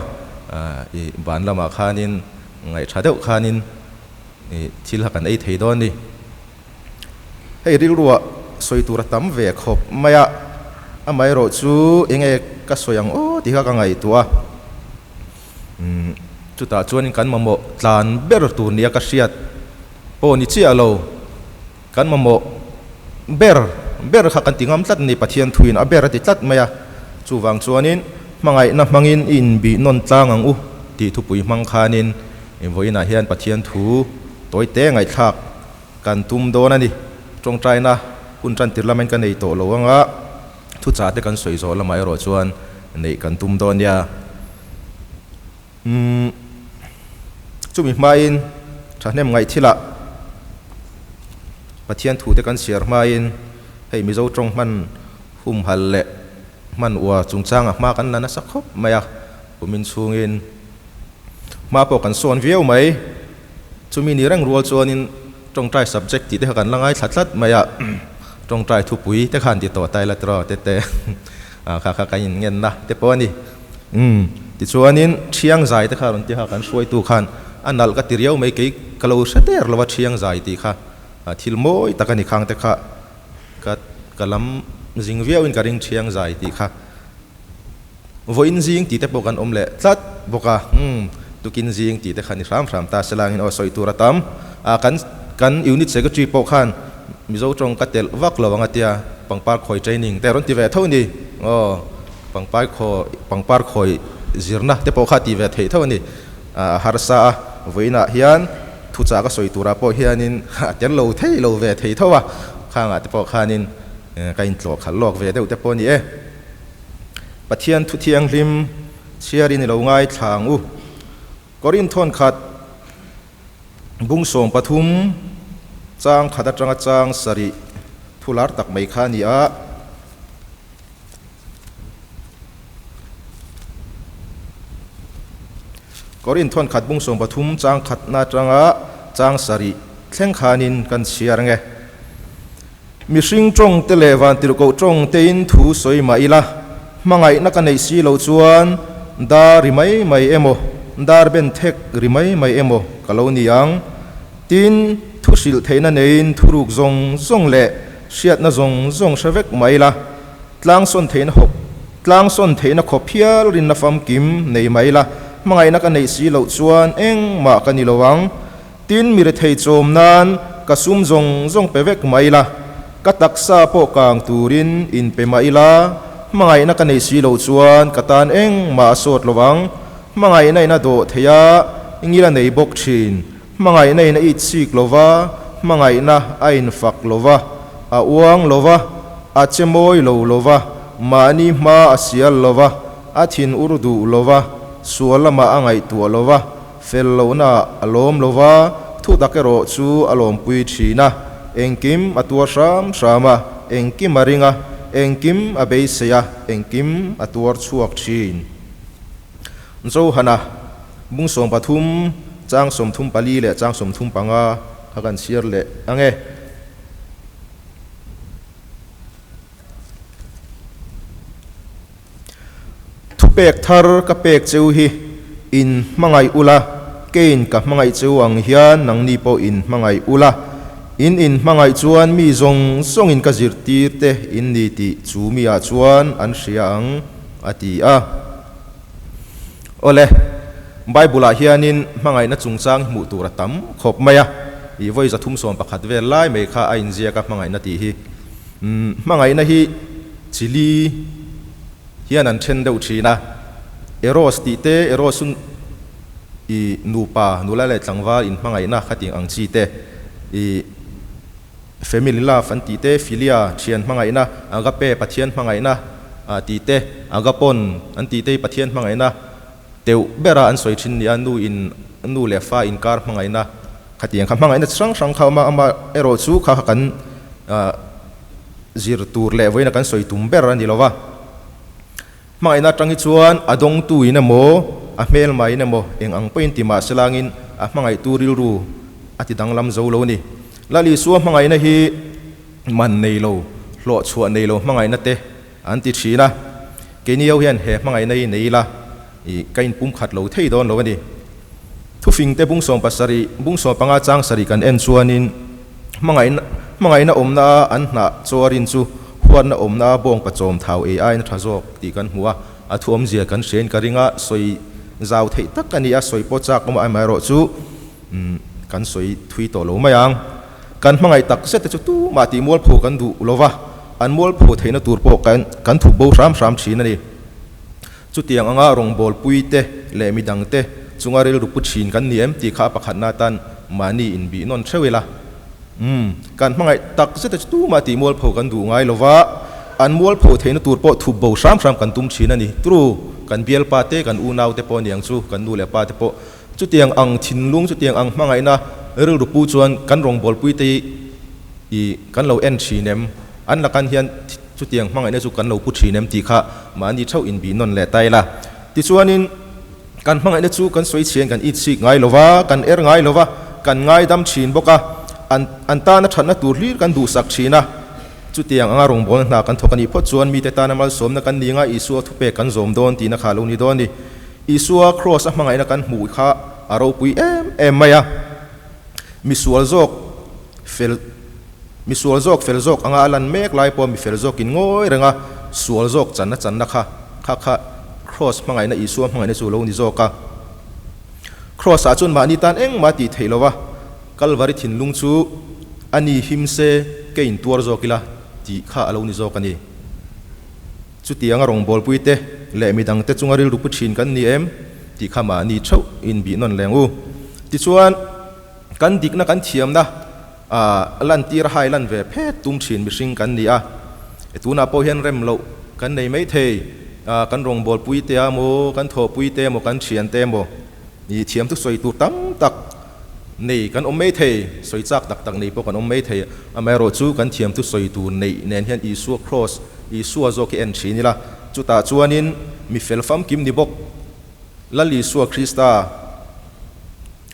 ih ban lamah khanin ngaih tha deuh khanin ih thil kha kan ei thei dawn a ni. Hei rilruah sawi tur a tam ve khawp mai a, amaherawh chu enge ka sawi ang aw tih kha ka ngaihtuah a, umm chutah chuanin kan mamawh tlan ber tur nia ka hriat pawh ni chiah lo. Kan mamawh ber ber kha kan ti ngam tlat a ni, Pathian thuin a ber a ti tlat mai a. Chuvang chuanin hmangaihna hmangin i inbih nawn tlang ang u tih thupui hmang khanin vawiinah hian Pathian thu tawi te ngaihthlak kan tum dawn a ni. Tawngtaina hun tan tir lamin ka nei tawh lo anga thuchah te kan sawi zawh lamah erawh chuan neih kan tum dawn nia. Umm, chumi hmain thahnem ngaih thilah Pathian thute kan chhiar hmain hei Mizo tawng hman humhal leh hman uar chungchangah hma kan la nasa khawp mai a, kumin chhungin hma pawh kan sawn viau mai. Chumi ni reng rual chuanin tawngtai subject tih te kha kan la ngaithla tlat mai a, tawngtai thupui te khan ti tawh ta ila tiraw te te kha kha kan inngenna te pawh a ni. Umm, tichuanin Thiang zai te kha rawn ti kha kan hruaitu khan a nalh ka ti riau mai kei ka lo hre der lo a Thiang zai tih kha thil mawi tak a ni khang te kha ka ka lam zing viauin ka ring Thiang zai tih kha vawiin zing tih te pawh kan awm leh tlat bawk a, umm tukin zing tih te kha ni hram hram ta se langin aw sawi tur a tam a kan kan unit secretary pawh khan Mizo tawng ka telh vak lo ang a tia pangpar khawi training te rawn ti ve tho ni aw. Pangpar khawi pangpar khawi zirna te pawh kha tih ve theih tho a ni. A harsa a, vawiinah hian thuchah ka sawi turah pawh hianin a tel lo thei lo ve thei tho a, khangah te pawh khanin ka intlawh khalh lawk ve deuh te pawh a ni e. Pathian thu thianghlim chhiarin i lo ngaithla ang u. Korinth thawn khat bung 13 chang khat atanga chang sarih thu lar tak mai kha a ni a. Korinth thawn khat bung 13 chang khatna atanga chang sarih thleng khanin kan chhiar ang e. Mihring tawng te leh vantirhkoh tawng tein thu sawi mah ila, hmangaihna ka neih si loh chuan dar ri mai mai emaw, dar ben thek ri mai mai emaw ka lo ni ang. Tin, thu hrilh theihna neiin thuruk zawng zawng leh hriatna zawng zawng hre vek mah ila, Tlangsawn theihna hawp, Tlangsawn theihna khawp hial rinna famkim nei mai la, hmangaihna ka neih si loh chuan engmah ka ni lo ang. Tin, mi rethei chawm nan ka sum zawng zawng pe vek mai la, ka taksa pawh kang turin in pe mah ila, hmangaihna ka neih si loh chuan ka tan engmah a sawt lo ang. Hmangaihna in a dawh thei a, ngil a nei bawk thin. Hmangaihna in a it chik lo va, hmangaihna a infak lo va, a uang lo va, a che mawi lo lo va, mahni hma a sial lo va, a thin ur duh lo va, sual lamah a ngaihtuah lo va, fel lohnaah a lawm lo va, thutak erawh chu a lawmpui thin a, engkim a tuar hram hram a, engkim a ring a, engkim a beisei a, engkim a tuar chhuak thin. Johana bung 13 chang 34 leh chang 35 kha kan chhiar leh ang e. Thupek thar ka pek cheu hi in hmangaih ula, keiin ka hmangaih cheu ang hian nangni pawh in hmangaih ula. In in hmangaih chuan mi zawng zawngin ka zirtir te in ni tih chu mi ah chuan an hria ang. A ti a. Awle, Bible-ah hianin hmangaihna chungchang hmuh tur a tam khawp mai a. Ih vawi 311 vel lai mai kha a inziak a hmangaihna tih hi. Umm, hmangaihna hi chili hian an then deuh thin a. Eros tih te, Eros chu ih nupa, nula leh tlangval inhmangaihna khating ang chi te, ih Family love an tih te, philia, thian hmangaihna, agape, Pathian hmangaihna, tih te, agapon an tih te hi Pathian hmangaihna teuh bera an sawi thin nia, nu in nu leh fa inkar hmangaihna Khatiang kha hmangaihna chi hrang hrang kha a awm a, ama erawh chu kha kha kan zir tur leh vawiina kan sawi tum ber a ni lo va. Hmangaihna atang hi chuan a dawngtu in emaw, a hmelma in emaw eng ang pawhin ti mah se langin a hmangaihtu rilru a ti danglam zo lo a ni. Lal Isua hmangaihna hi man nei lo, hlawhchhuah nei lo hmangaihna te an ti thin a. Keini ho hian he hmangaihna hi nei ila i ka inpumkhat lo thei dawn lo a ni. Thufingte bung 70, bung 15 chang sarih kan en chuanin hmangaihna hmangaihna awmna a an hnah chaw-a rin chu huatna awmna a bawngpa chawm thau ei aiin a tha zawk tih kan hmu a, a thu awmzia kan hriain ka ring a, sawi zau theih tak a ni a, sawi pawh chak awm a amaherawh chu kan sawi thui tawh lo mai ang. Kan hmangaih tak zet te chu tumah tih mualpho kan duh lo va, an mualpho theihna tur pawh kan kan thup bo hram hram thin a ni. Chutiang anga rawngbawlpui te leh midang te chunga rilru pu thin kan ni em tih kha a pakhatna atan mahni inbih nawn theuh ila. Umm, kan hmangaih tak zet te chu tumah tih mualpho kan duh ngai lo va, an mualpho theihna tur pawh thup bo hram hram kan tum thin a ni. Tru, kan bialpa te, kan unau te pawh aniang chu, kan nu leh pa te pawh chutiang ang thinlung, chutiang ang hmangaihna rilru pu chuan kan rawngbawlpui te hi kan lo en thin em? An lakan hian Chutiang hmangaihna chu kan lo pu thin em tih kha mahni theuh inbih nawn leh ta ila. Tichuanin, kan hmangaihna chu kan sawi chhian kan itsik ngai lo va, kan er ngai lo va, kan ngaidam thin bawk a, an an tana thatna tur hlir kan duhsak thin a. Chutiang anga rawngbawlna hna kan thawk a nih phawt chuan mite tana malsawmna kan ni anga Isua thupek kan zawm dawn tihna kha a lo ni dawn a ni. Isua Kraws a hmangaihna kan hmuh kha a ropui em em mai a. Misual zawk fel. Mi sual zawk fel zawk anga a lan mek lai pawh mi fel zawkin ngawi renga sual zawk channa channa kha kha kha Kraws hmangaihna Isua hmangaihna chu lo ni zawk a. Kraws ah chuan mahni tan engmah tih theih lova Kalvari thinlung chu a ni him se ke in tuar zawk ila tih kha a lo ni zawk a ni. Chutianga rawngbawlpui te leh midang te chunga rilru pu thin kan ni em tih kha mahni theuh in bih nawn leng u. Tichuan kan dikna kan thiamna A lantir hai lan ve phet tum thin mihring kan ni a, e tunah pawh hian rem loh kan nei mai thei. A kan rawngbawlpui te a maw, kan thawhpui te emaw, kan thian te emaw i thiam chu sawi tur tam tak nei kan awm mai thei, sawi chak tak tak nei pawh kan awm mai thei. Amaherawh chu kan thiam chu sawi tur neih nen hian Isua Kraws, Isua zawk hi en thin ila, chutah chuanin mi fel famkim ni bawk Lal Isua Krista,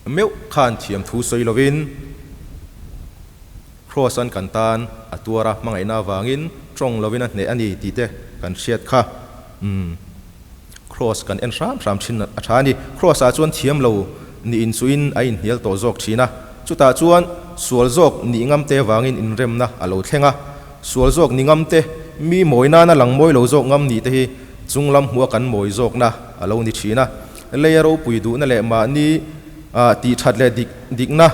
Meuh khan thiam thu sawi lovin Kraws an kan tan a tuar a, hmangaihna avangin tawng lovin a hneh a ni tih te kan hriat kha. Umm. Kraws kan en hram hram thin a tha a ni. Kraws ah chuan thiam lo nih inchuhin a inhnial tawh zawk thin a. Chutah chuan sual zawk nih ngam te avangin inremna a lo thleng a. Sual zawk ni ngam te, mi mawi nana lang mawi lo zawk ngam nih te hi chunglam hmuha kan mawi zawkna a lo ni thin a. Lei a ropui duhna leh mahni tih that leh dik dikna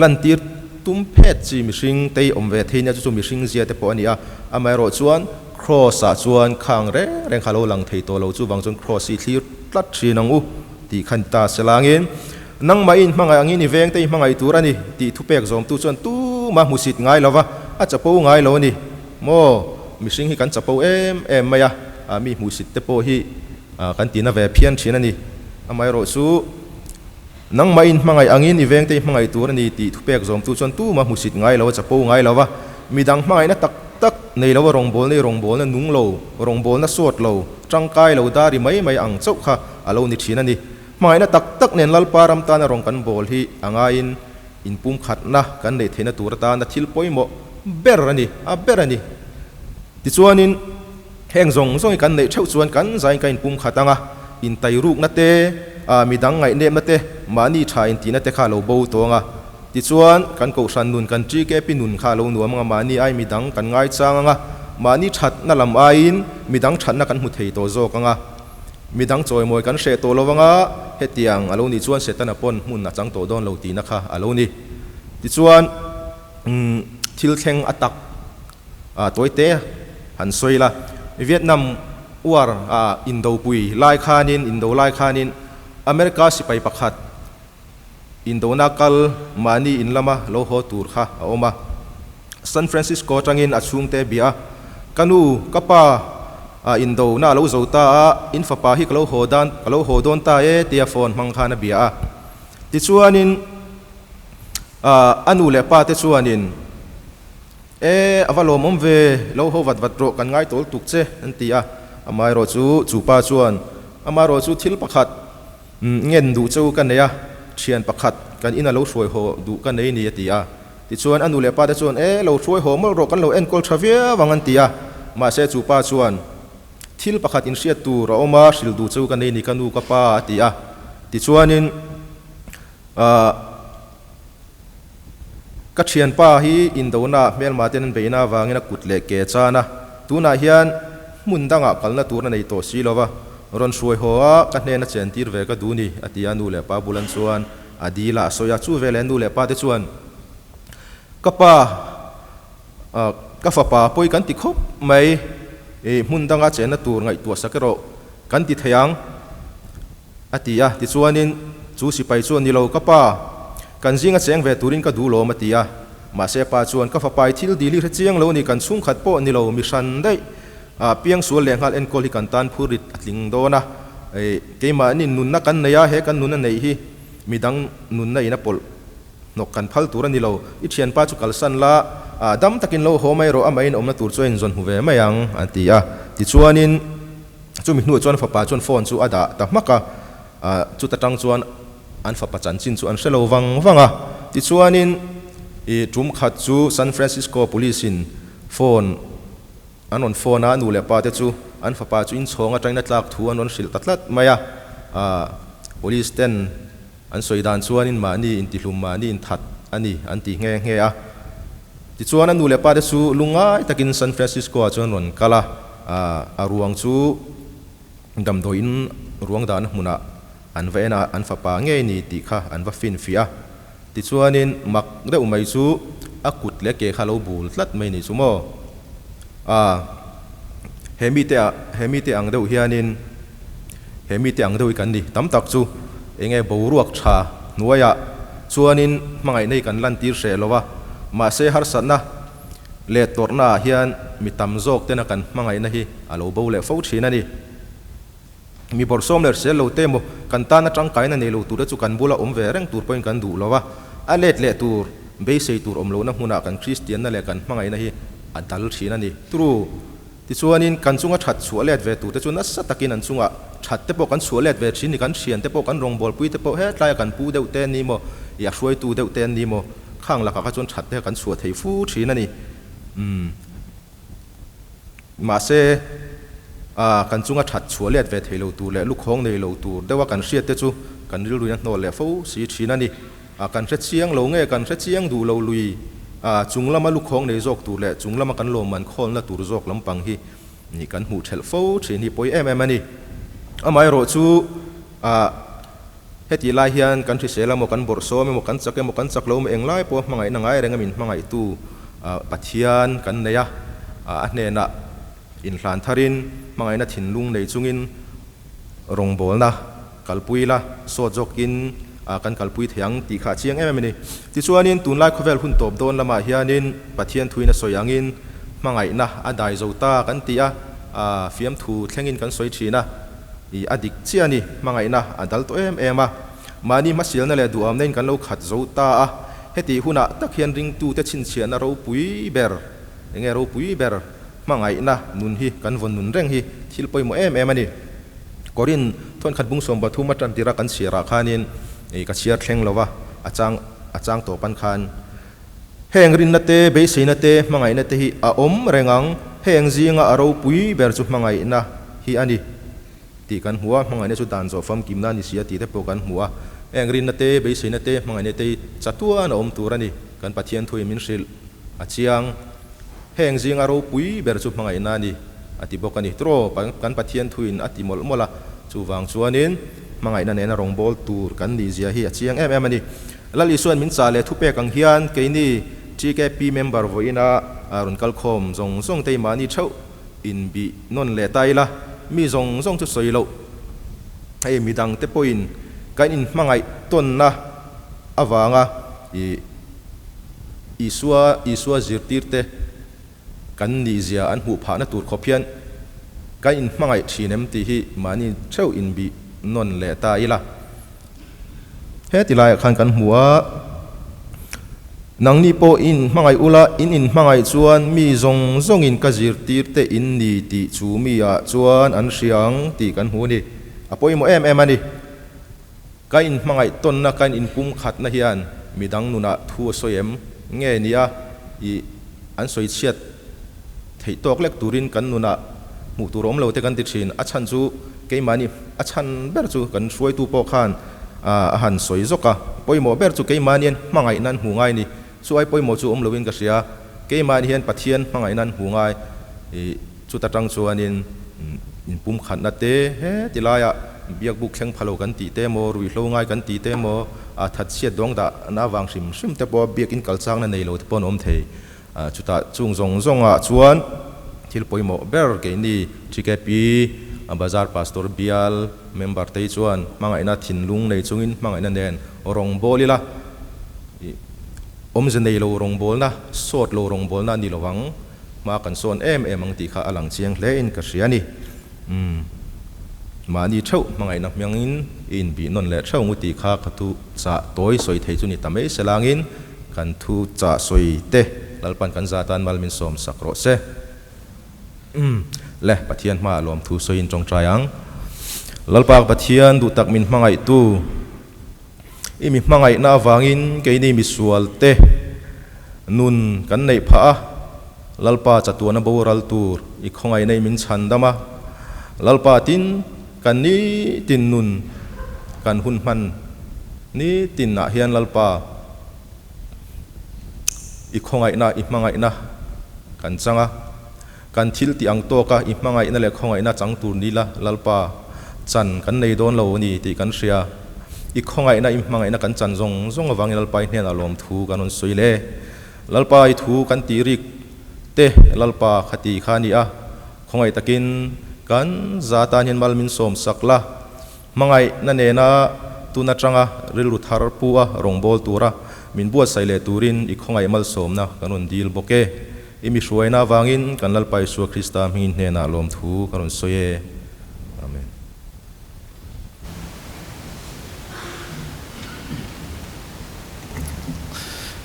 lantir tum phet chi mihring tei awm ve thei nia chu chu mihring zia te pawh a ni a. Amaherawh chuan Kraws ah chuan khang reng reng kha lo lang thei tawh lo chuvang chuan Kraws hi thlir tlat thin ang u tih kha ni ta se langin nangmah i inhmangaih angin i veng te i hmangaih tur a ni tih thupek zawmtu chuan tumah hmusit ngai lo va, a chapo ngai lo a ni maw? Mihring hi kan chapo em em mai a, mi hmuhsit te pawh hi Kan tihna ve phian thin a ni. Amaherawh chu nangmah in hmangaih angin i vengte i hmangaih tur a ni tih thupek zawmtu chuan tuma hmusit ngai lo a, chapo ngai lo va, midang hmangaihna tak tak nei lo a, rawngbawlna i rawngbawlna nung lo, rawngbawlna sawt lo, tangkai lo, dari mai mai ang chauh kha a lo ni thin a ni. Hmangaihna tak tak nen Lalpa ram tana rawng kan bawl hi a ngaiin inpumkhatna kan neih theihna tur atana thil pawimawh ber a ni, a ber a ni. Tichuanin. Heng zawng zawng hi kan neih theuh chuan kan zain ka inpum khat ang a, intairukna te, midang ngaihnepna te, mahni tha intihna te kha a lo bo tawng a. Tichuan, kan kohhran nun, kan TKP nun kha a lo nuam ang a, mahni ai midang kan ngaichang ang a, mahni thatna lam aiin midang thatna kan hmu thei tawh zawk ang a, midang chawimawi kan hreh tawh lo ang a, hetiang a lo nih chuan Setana pawn hmun a chang tawh dawn lo tihna kha a lo ni. Tichuan, thil thleng a tak. Tawite han sawi la, Vietnam War ah indopui lai khanin, indo lai khanin America sipai pakhat indona kal mahni in lama lo haw tur kha a awm a. San Francisco atangin a chhungte bia a, Ka nu, ka pa, indona a lo zo ta a, in fapa hi ka lo haw dan, ka lo haw dawn ta e tia phone hmang khan a bia a. Tichuanin. A nu leh pa te chuanin, E, a va lawmawm ve, lo ho vat vat rawh, kan ngai tawl tuk che, an ti a. Amaherawh chu, chu pa chuan, Amaherawh chu thil pakhat ngen duh cheu ka nei a, thian pakhat kan ina lo hruai haw duh ka nei ni, a ti a. Tichuan, a nu leh pa te chuan, E, lo hruai haw mawlh rawh, kan lo enkawl tha viau ang, an ti a. Mahse, chu pa chuan, Thil pakhat inhriat tur a awm a, hrilh duh cheu ka nei ni, ka nu ka pa, a ti a. Tichuanin, Ahh. Ka thianpa hi indona hmelma ten an beihna avangin a kut leh ke chan a, tunah hian hmun dangah kalna tur a nei tawh si lova, rawn hruai haw a, ka hnena chentir ve ka duh ni, a ti a, nu leh pa bulan chuan a dil a, a sawi a, chu veleh nu leh pa te chuan, Ka pa, ka fapa pawi kan ti khawp mai, hmun danga chenna tur ngaihtuah sak erawh kan ti thei ang. A ti a, tichuanin chu sipai chuan ni lo ka pa, kan zinga cheng ve turin ka duh lawm a ti a. Mahse pa chuan ka fapai thil dil hi hre chiang lo ni, kan chhungkhat pawh ni lo, mi hran daih a piang sual leh nghal enkawl hi kan tan phur rit a tling dawn a, keimahni nunna kan nei a, he kan nunna neih hi midang nunna in a pawlh hnawk kan phal tur a ni lo, i thianpa chu kalsan la, dam takin lo haw mai rawh, amahin awmna tur chu a inzawn hmu ve mai ang a ti a, tichuanin. Chumi hnuah chuan fapa chuan phone chu a dah ta hmak a, chuta tang chuan an fapa chanchin chu an hre lo vang vang a. Tichuanin i tum khat chu San Francisco Police in phone an rawn phone a, nu leh pa te chu an fapa chu inchhawng atangin a tlak thu an rawn hrilh ta tlat mai a. Police ten an sawi dan chuanin mahni intihlum mahni inthat a ni an ti nghe nghe a. Tichuan a nu leh pa te chu lungngai takin San Francisco ah chuan rawn kal a, a ruang chu damdawiin ruang dahna hmunah an va en a, an fapa ngei ni tih kha an va finfiah a. Tichuanin mak deuh mai chu a kut leh ke kha a lo bul tlat mai ni chu maw? A, he mite ah, he mite ang deuh hianin, he mite ang deuh hi kan ni tam tak chu enge boruak tha hnuaiah chuanin hmangaihna hi kan lantir hreh lo a, mahse harsatna leh tawrhna ah hian mi tam zawk tena kan hmangaihna hi a lo bo leh fo thin a ni. Mi bawrhsawm leh hrisel lo te emaw kan tana tangkaina nei lo turte chu kan bula awm ve reng tur pawhin kan duh lo a, a let leh tur, beisei tur awm lohna hmunah kan Kristianna leh kan hmangaihna hi a dal thin a ni. Tru, tichuanin kan chunga that chhuah let ve turte chu nasa takin an chungah that te pawh kan chhuah let ve thin ni, kan thian te pawh, kan rawngbawlpui te pawh hetlaia kan pu deuh te an ni maw, i a hruaitu deuh te an ni maw, khang lakah kha chuan that te kha kan chhuah thei fu thin a ni. Umm. Mahse, a kan chunga that chhuah let ve thei lo tur leh lukhawng nei lo tur deuha kan hriat te chu kan rilruin a hnawt leh fo si thin a ni. A kan hre chiang lo nge kan hre chiang duh lo lui a chung lama lukhawng nei zawk tur leh chung lama kan lawmman khawlna tur zawk lampang hi ni kan hmuh thelh fo thin hi pawi em em a ni. Amaherawh chu a hetih lai hian kan hrisel emaw kan bawrhsawm emaw kan chak emaw kan chak lo emaw englai pawh hmangaihna ngai reng a min hmangaihtu Pathian kan nei a, a hnenah inhlan tharin hmangaihna thinlung nei chungin rawngbawlna kalpui la sawt zawkin kan kalpui thei ang tih kha a chiang em em a ni. Tichuanin tunlai khawvel hun tawp dawn lamah hianin Pathian thuin a sawi angin hmangaihna a dai zo ta kan ti a, fiamthu thlengin kan sawi thin a, i a dik chiah a ni, hmangaihna a dal tawh em em a, mahni hmasialna leh duhamna in kan lo khat zo ta a, hetih hunah tak hian ringtute chhinchhiahna ropui ber, enge ropui ber, hmangaihna nun hi kan vawn nun reng hi thil pawimawh em em a ni. Korin thawnkhat bung 33 a tantira kan chhiarah khanin i ka chhiar thleng lo va, a chang a chang tawpan khan heng rinna te, beiseina te, hmangaihna te hi a awm reng ang, heng zinga a ropui ber chu hmangaihna hi a ni tih kan hmu a, hmangaihna chu dan zawh famkimna a ni si a tih te pawh kan hmu a, heng rinna te, beiseina te, hmangaihna te hi chatuan a awm tur a ni, kan Pathian thuin min hrilh a chiang. Heng zinga ropui ber chu hmangaihna a ni, a ti bawk a ni. Turaw, kan Pathian thuin a ti mawlh mawlh a, chuvang chuanin hmangaihna nena rawngbâwl tur kan nih zia hi a chiang em em a ni. Lal Isuain min chah leh thupek ang hian keini TKP member vawiina rawn kal khawm zawng zawng te mahni theuh inbih nawn leh ta ila, mi zawng zawng chu sawi loh. Hei midang te pawhin kan inhmangaih tawnna avanga i. Isua, Isua zirtirte kan nihzia an hmuh phahna tur khawp hian kan inhmangaih thin em tih hi mahni theuh inbih nawn leh ta ila. Heti laiah khan kan hmu a, Nangni pawh in hmangaih ula, in inhmangaih chuan mi zawng zawngin ka zirtirte in ni tih chu mi ah chuan an hria ang tih kan hmu a ni. A pawimawh em em a ni. Ka inhmangaih tawnna ka inpumkhatna hian midang nunah thu a sawi em? Nge nia i an sawi chhiat theih tawk lek turin kan nunah hmuh tur awm lo te kan ti thin. A chhan chu keimahni a chhan ber chu kan hruaitu pawh khan a han sawi zawk a. Pawimawh ber chu keimahnian hmangaihna an hmuh ngai ni. Chu ai pawimawh chu awm loin ka hria. Keimahni hian Pathian hmangaihna an hmuh ngai i chuta tang chuanin inpumkhatna te he ti laiah biakbuk thleng pha lo kan tih te emaw, ruihhlo ngai kan tih te emaw, a thatchhiat dawng dahna avang hrim hrim te pawh biakin kal changna nei lo te pawh an awm thei. Chutah chung zawng zawngah chuan thil pawimawh ber keini TKP Bazar Pastor Bial member te hi chuan hmangaihna thinlung nei chungin hmangaihna nen rawngbâwl ila, awmze nei lo rawngbâwlna, sawt lo rawngbâwlna a ni lo ang, hma kan sawn em em ang tih kha a lang chiang hlein ka hria a ni. Umm, mahni theuh hmangaihna hmangin i inbih nawn leh theuh ngu tih kha ka thu chah tawi sawi thei chu ni ta mai se langin kan thu chah sawi te Lalpan kan za tan mal min sawm sak rawh se. Umm, le Pathian hmaah lawmthu sawiin tawngtai ang. Lalpa ka Pathian duh tak min hmangaihtu, i mi hmangaihna avangin keini misual te nun kan neih phah a, Lalpa chatuana boral tur i khawngaihna i min chhan dam a, Lalpa tin kan nitin nun kan hun hman nitin ah hian Lalpa i khawngaihna i hmangaihna kan chang a, kan thil tih ang tawka i hmangaihna leh khawngaihna chang tur ni la Lalpa chan kan nei dawn lo a ni tih kan hria. I khawngaihna i hmangaihna kan chan zawng zawng avangin Lalpa i hnenah lawmthu kan rawn sawi le. Lalpa i thu kan tih rik te Lalpa kha ti kha a ni a, khawngaih takin kan za tan hian mal min sawm sak la, hmangaihna nena tun atanga rilru thar pu a rawngbâwl tura min buatsaih leh turin i khawngaih malsawmna kan rawn dil bawk e. I mi hruaina avangin kan Lalpa Isua Krista hmingin hnenah lawmthu kan rawn sawi e. Amen.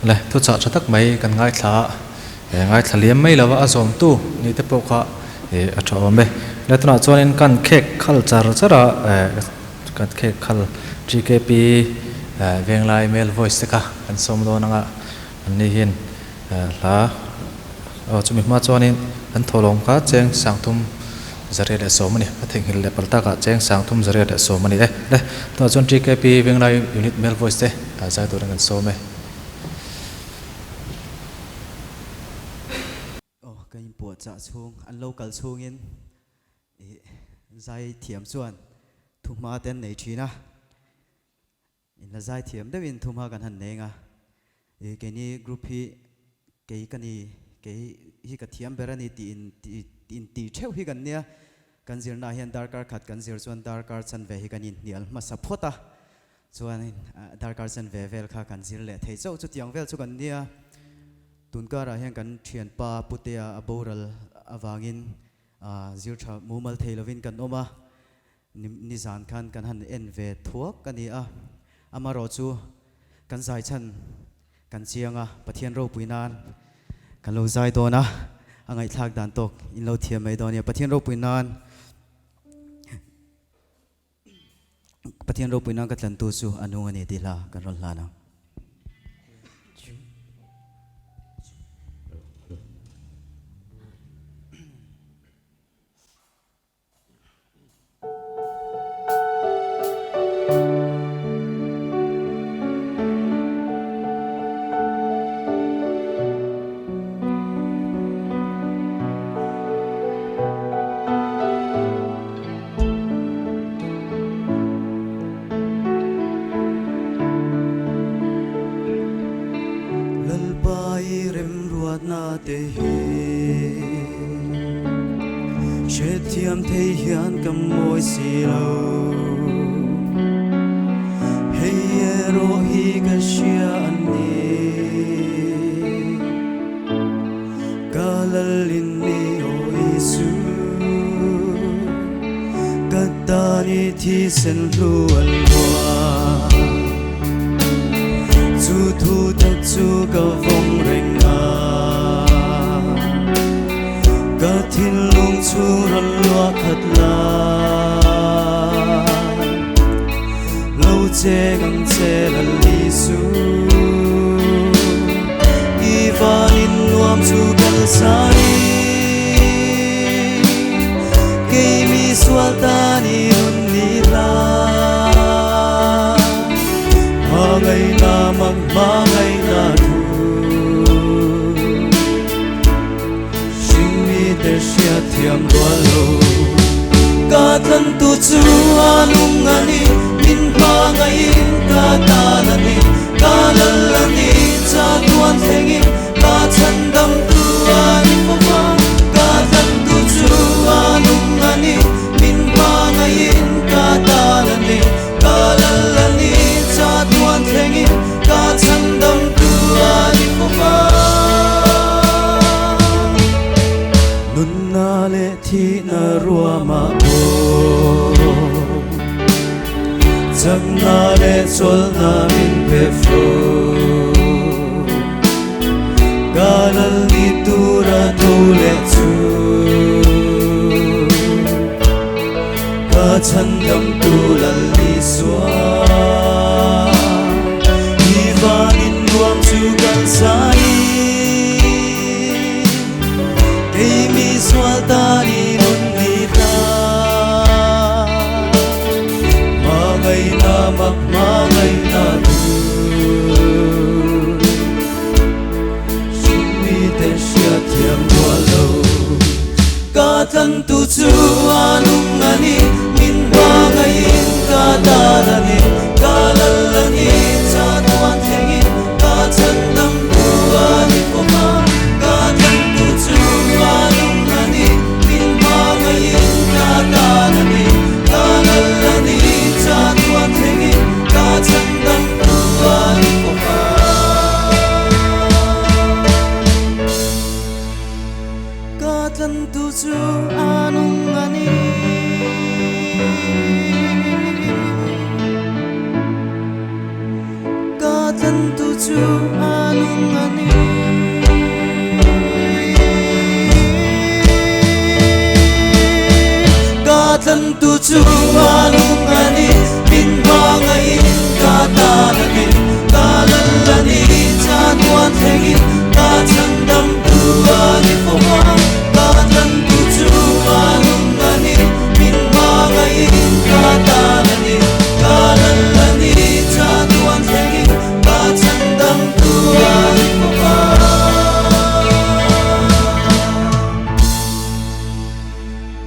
Le, thuchah tha tak mai kan ngaithla a, he ngaithla liam mai lova a zawmtu ni te pawh kha a tha awm e. Le, tunah chuanin kan khek khal char char a, kan khek khal GKP Venglai Male Voice te kha kan sawm dawn anga an ni hian Hla aw chumi hma chuanin an thawhlawm kha cheng sangthum zariat leh sawm a ni. A theihnghilh leh pal takah cheng sangthum zariat leh sawm a ni e. Le, tunah chuan TKP Venglai Unit Male Voice te zai turin kan sawm e. Aw ka inpuahchah chhung an lo kal chhungin ih zai thiam chuan thuhma te an nei thin a. In la zai thiam deuhin thumha kan han neng a, i keini group hi kei ka ni, kei hi ka thiam ber a ni tih in in tih theuh hi kan nia, kan zirnaah hian darkar khat kan zir chuan darkar chanve hi kan inhnial hmasa phawt a, chuan darkar chanve vel kha kan zir leh thei chauh chutiang vel chu kan nia. Tunkarah hian kan thianpa Putea a boral avangin zir tha mumal thei lovin kan awm a, Nizan khan kan han en ve thuak a ni a, amarawh chu kan zai chhan kan chiang a, Pathian ropui nan kan lo zai dawn a, a ngaihthlak dan tawk in lo thiam mai dawn a nia. Pathian ropui nan Pathian ropui nan ka tlantu chu a nung a ni tih hla kan rawn hlan ang. Lalpa i remruatna te hi Hrethiam thei hian ka mawi si lo. Hei erawh hi ka hria a ni. Ka lalin mi aw Isu. Ka tan i thisen hlu a luah. Chu thu tak chu ka vawng reng a ka thinlung chhung rawn luah khat la lo cheng ang che lal Isu i vanin nuam chu kal sai kei mi sual ta ni nun ni la mangai na mang mangai na thu sinh mi te sia thiam rual lo ka tlan tu chu anung ani min mangai ka ta na ni ka lal ani cha tuan thengin ka chan dam tu ani fo ma ka tlan tu chu anung ani min mangai ka ta na ni ka lal ani cha tuan thengin ka chan dam tu ani fo ma nun na le thi na rua ma o chak na le chol na min pe fo ka lal ni tu ra tho le chu ka chan dam tu lal ni swa i vanin nuam chu kan sai kei mi sual ta ni nun ni ta mangai na mak mangai na tu sinh mi te sia thiam rual lo ka tlan tu chu anung ani min mangai in ka ta na ni ka lal ani cha tuan thengin ka chan dam tu ani fo ma ka tlan tu chu anung ani min mangai in ka ta na ni ka lal ani cha tuan thengin ka chan dam tu ani fo ma ka tlan tu chu anung ani ka tlan tu chu anung ani ka tlan tu chu anung ani min mangai ka ta na ni ka lal ani cha tuan thengin ka chan dam tu ani fo ma ka tlan tu chu anung ani min mangai ka ta na ni ka lal ani cha tuan thengin ka chan dam tu ani fo ma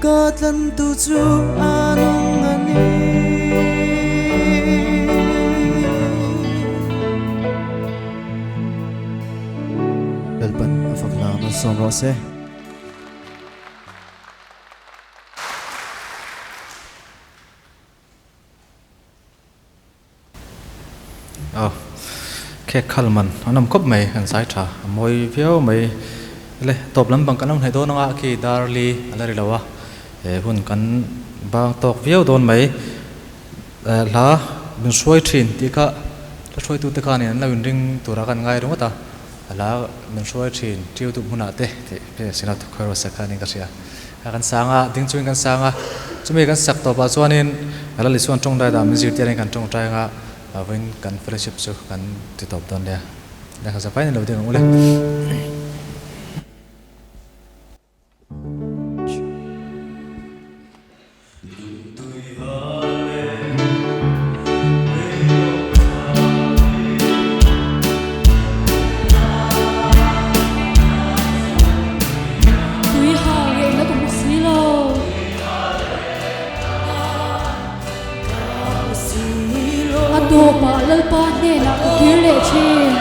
ka tlan tu chu anung ani Lalpan a fak la ma som rawh se. Aw khek khal man an awm khawp mai kan zai tha a mawi viau mai le tawp lampang kan lo hnaih dawn anga khi dar li a la ri lo a he hun kan bang tawk viau dawn mai eh hla min hruai thin tih kha hla hruaitute khanin an lo inring tura kan ngai ringawt a hla min hruai thin tiu duh hmunah te tih hmel sina thawk sak kha niin ka hria a kan sang a ding chungin kan sang a chumi kan sak tawpah chuanin lal Isua'n tawngtai dah min zirtir in kan tawngtai anga vawiin kan fellowship chu kan ti tawp dawn nia lehkha za fai ni lo ding ang u le. Tui hal rehna ka hmu si lo. A tawpah Lalpa hnenah ka kir leh thin.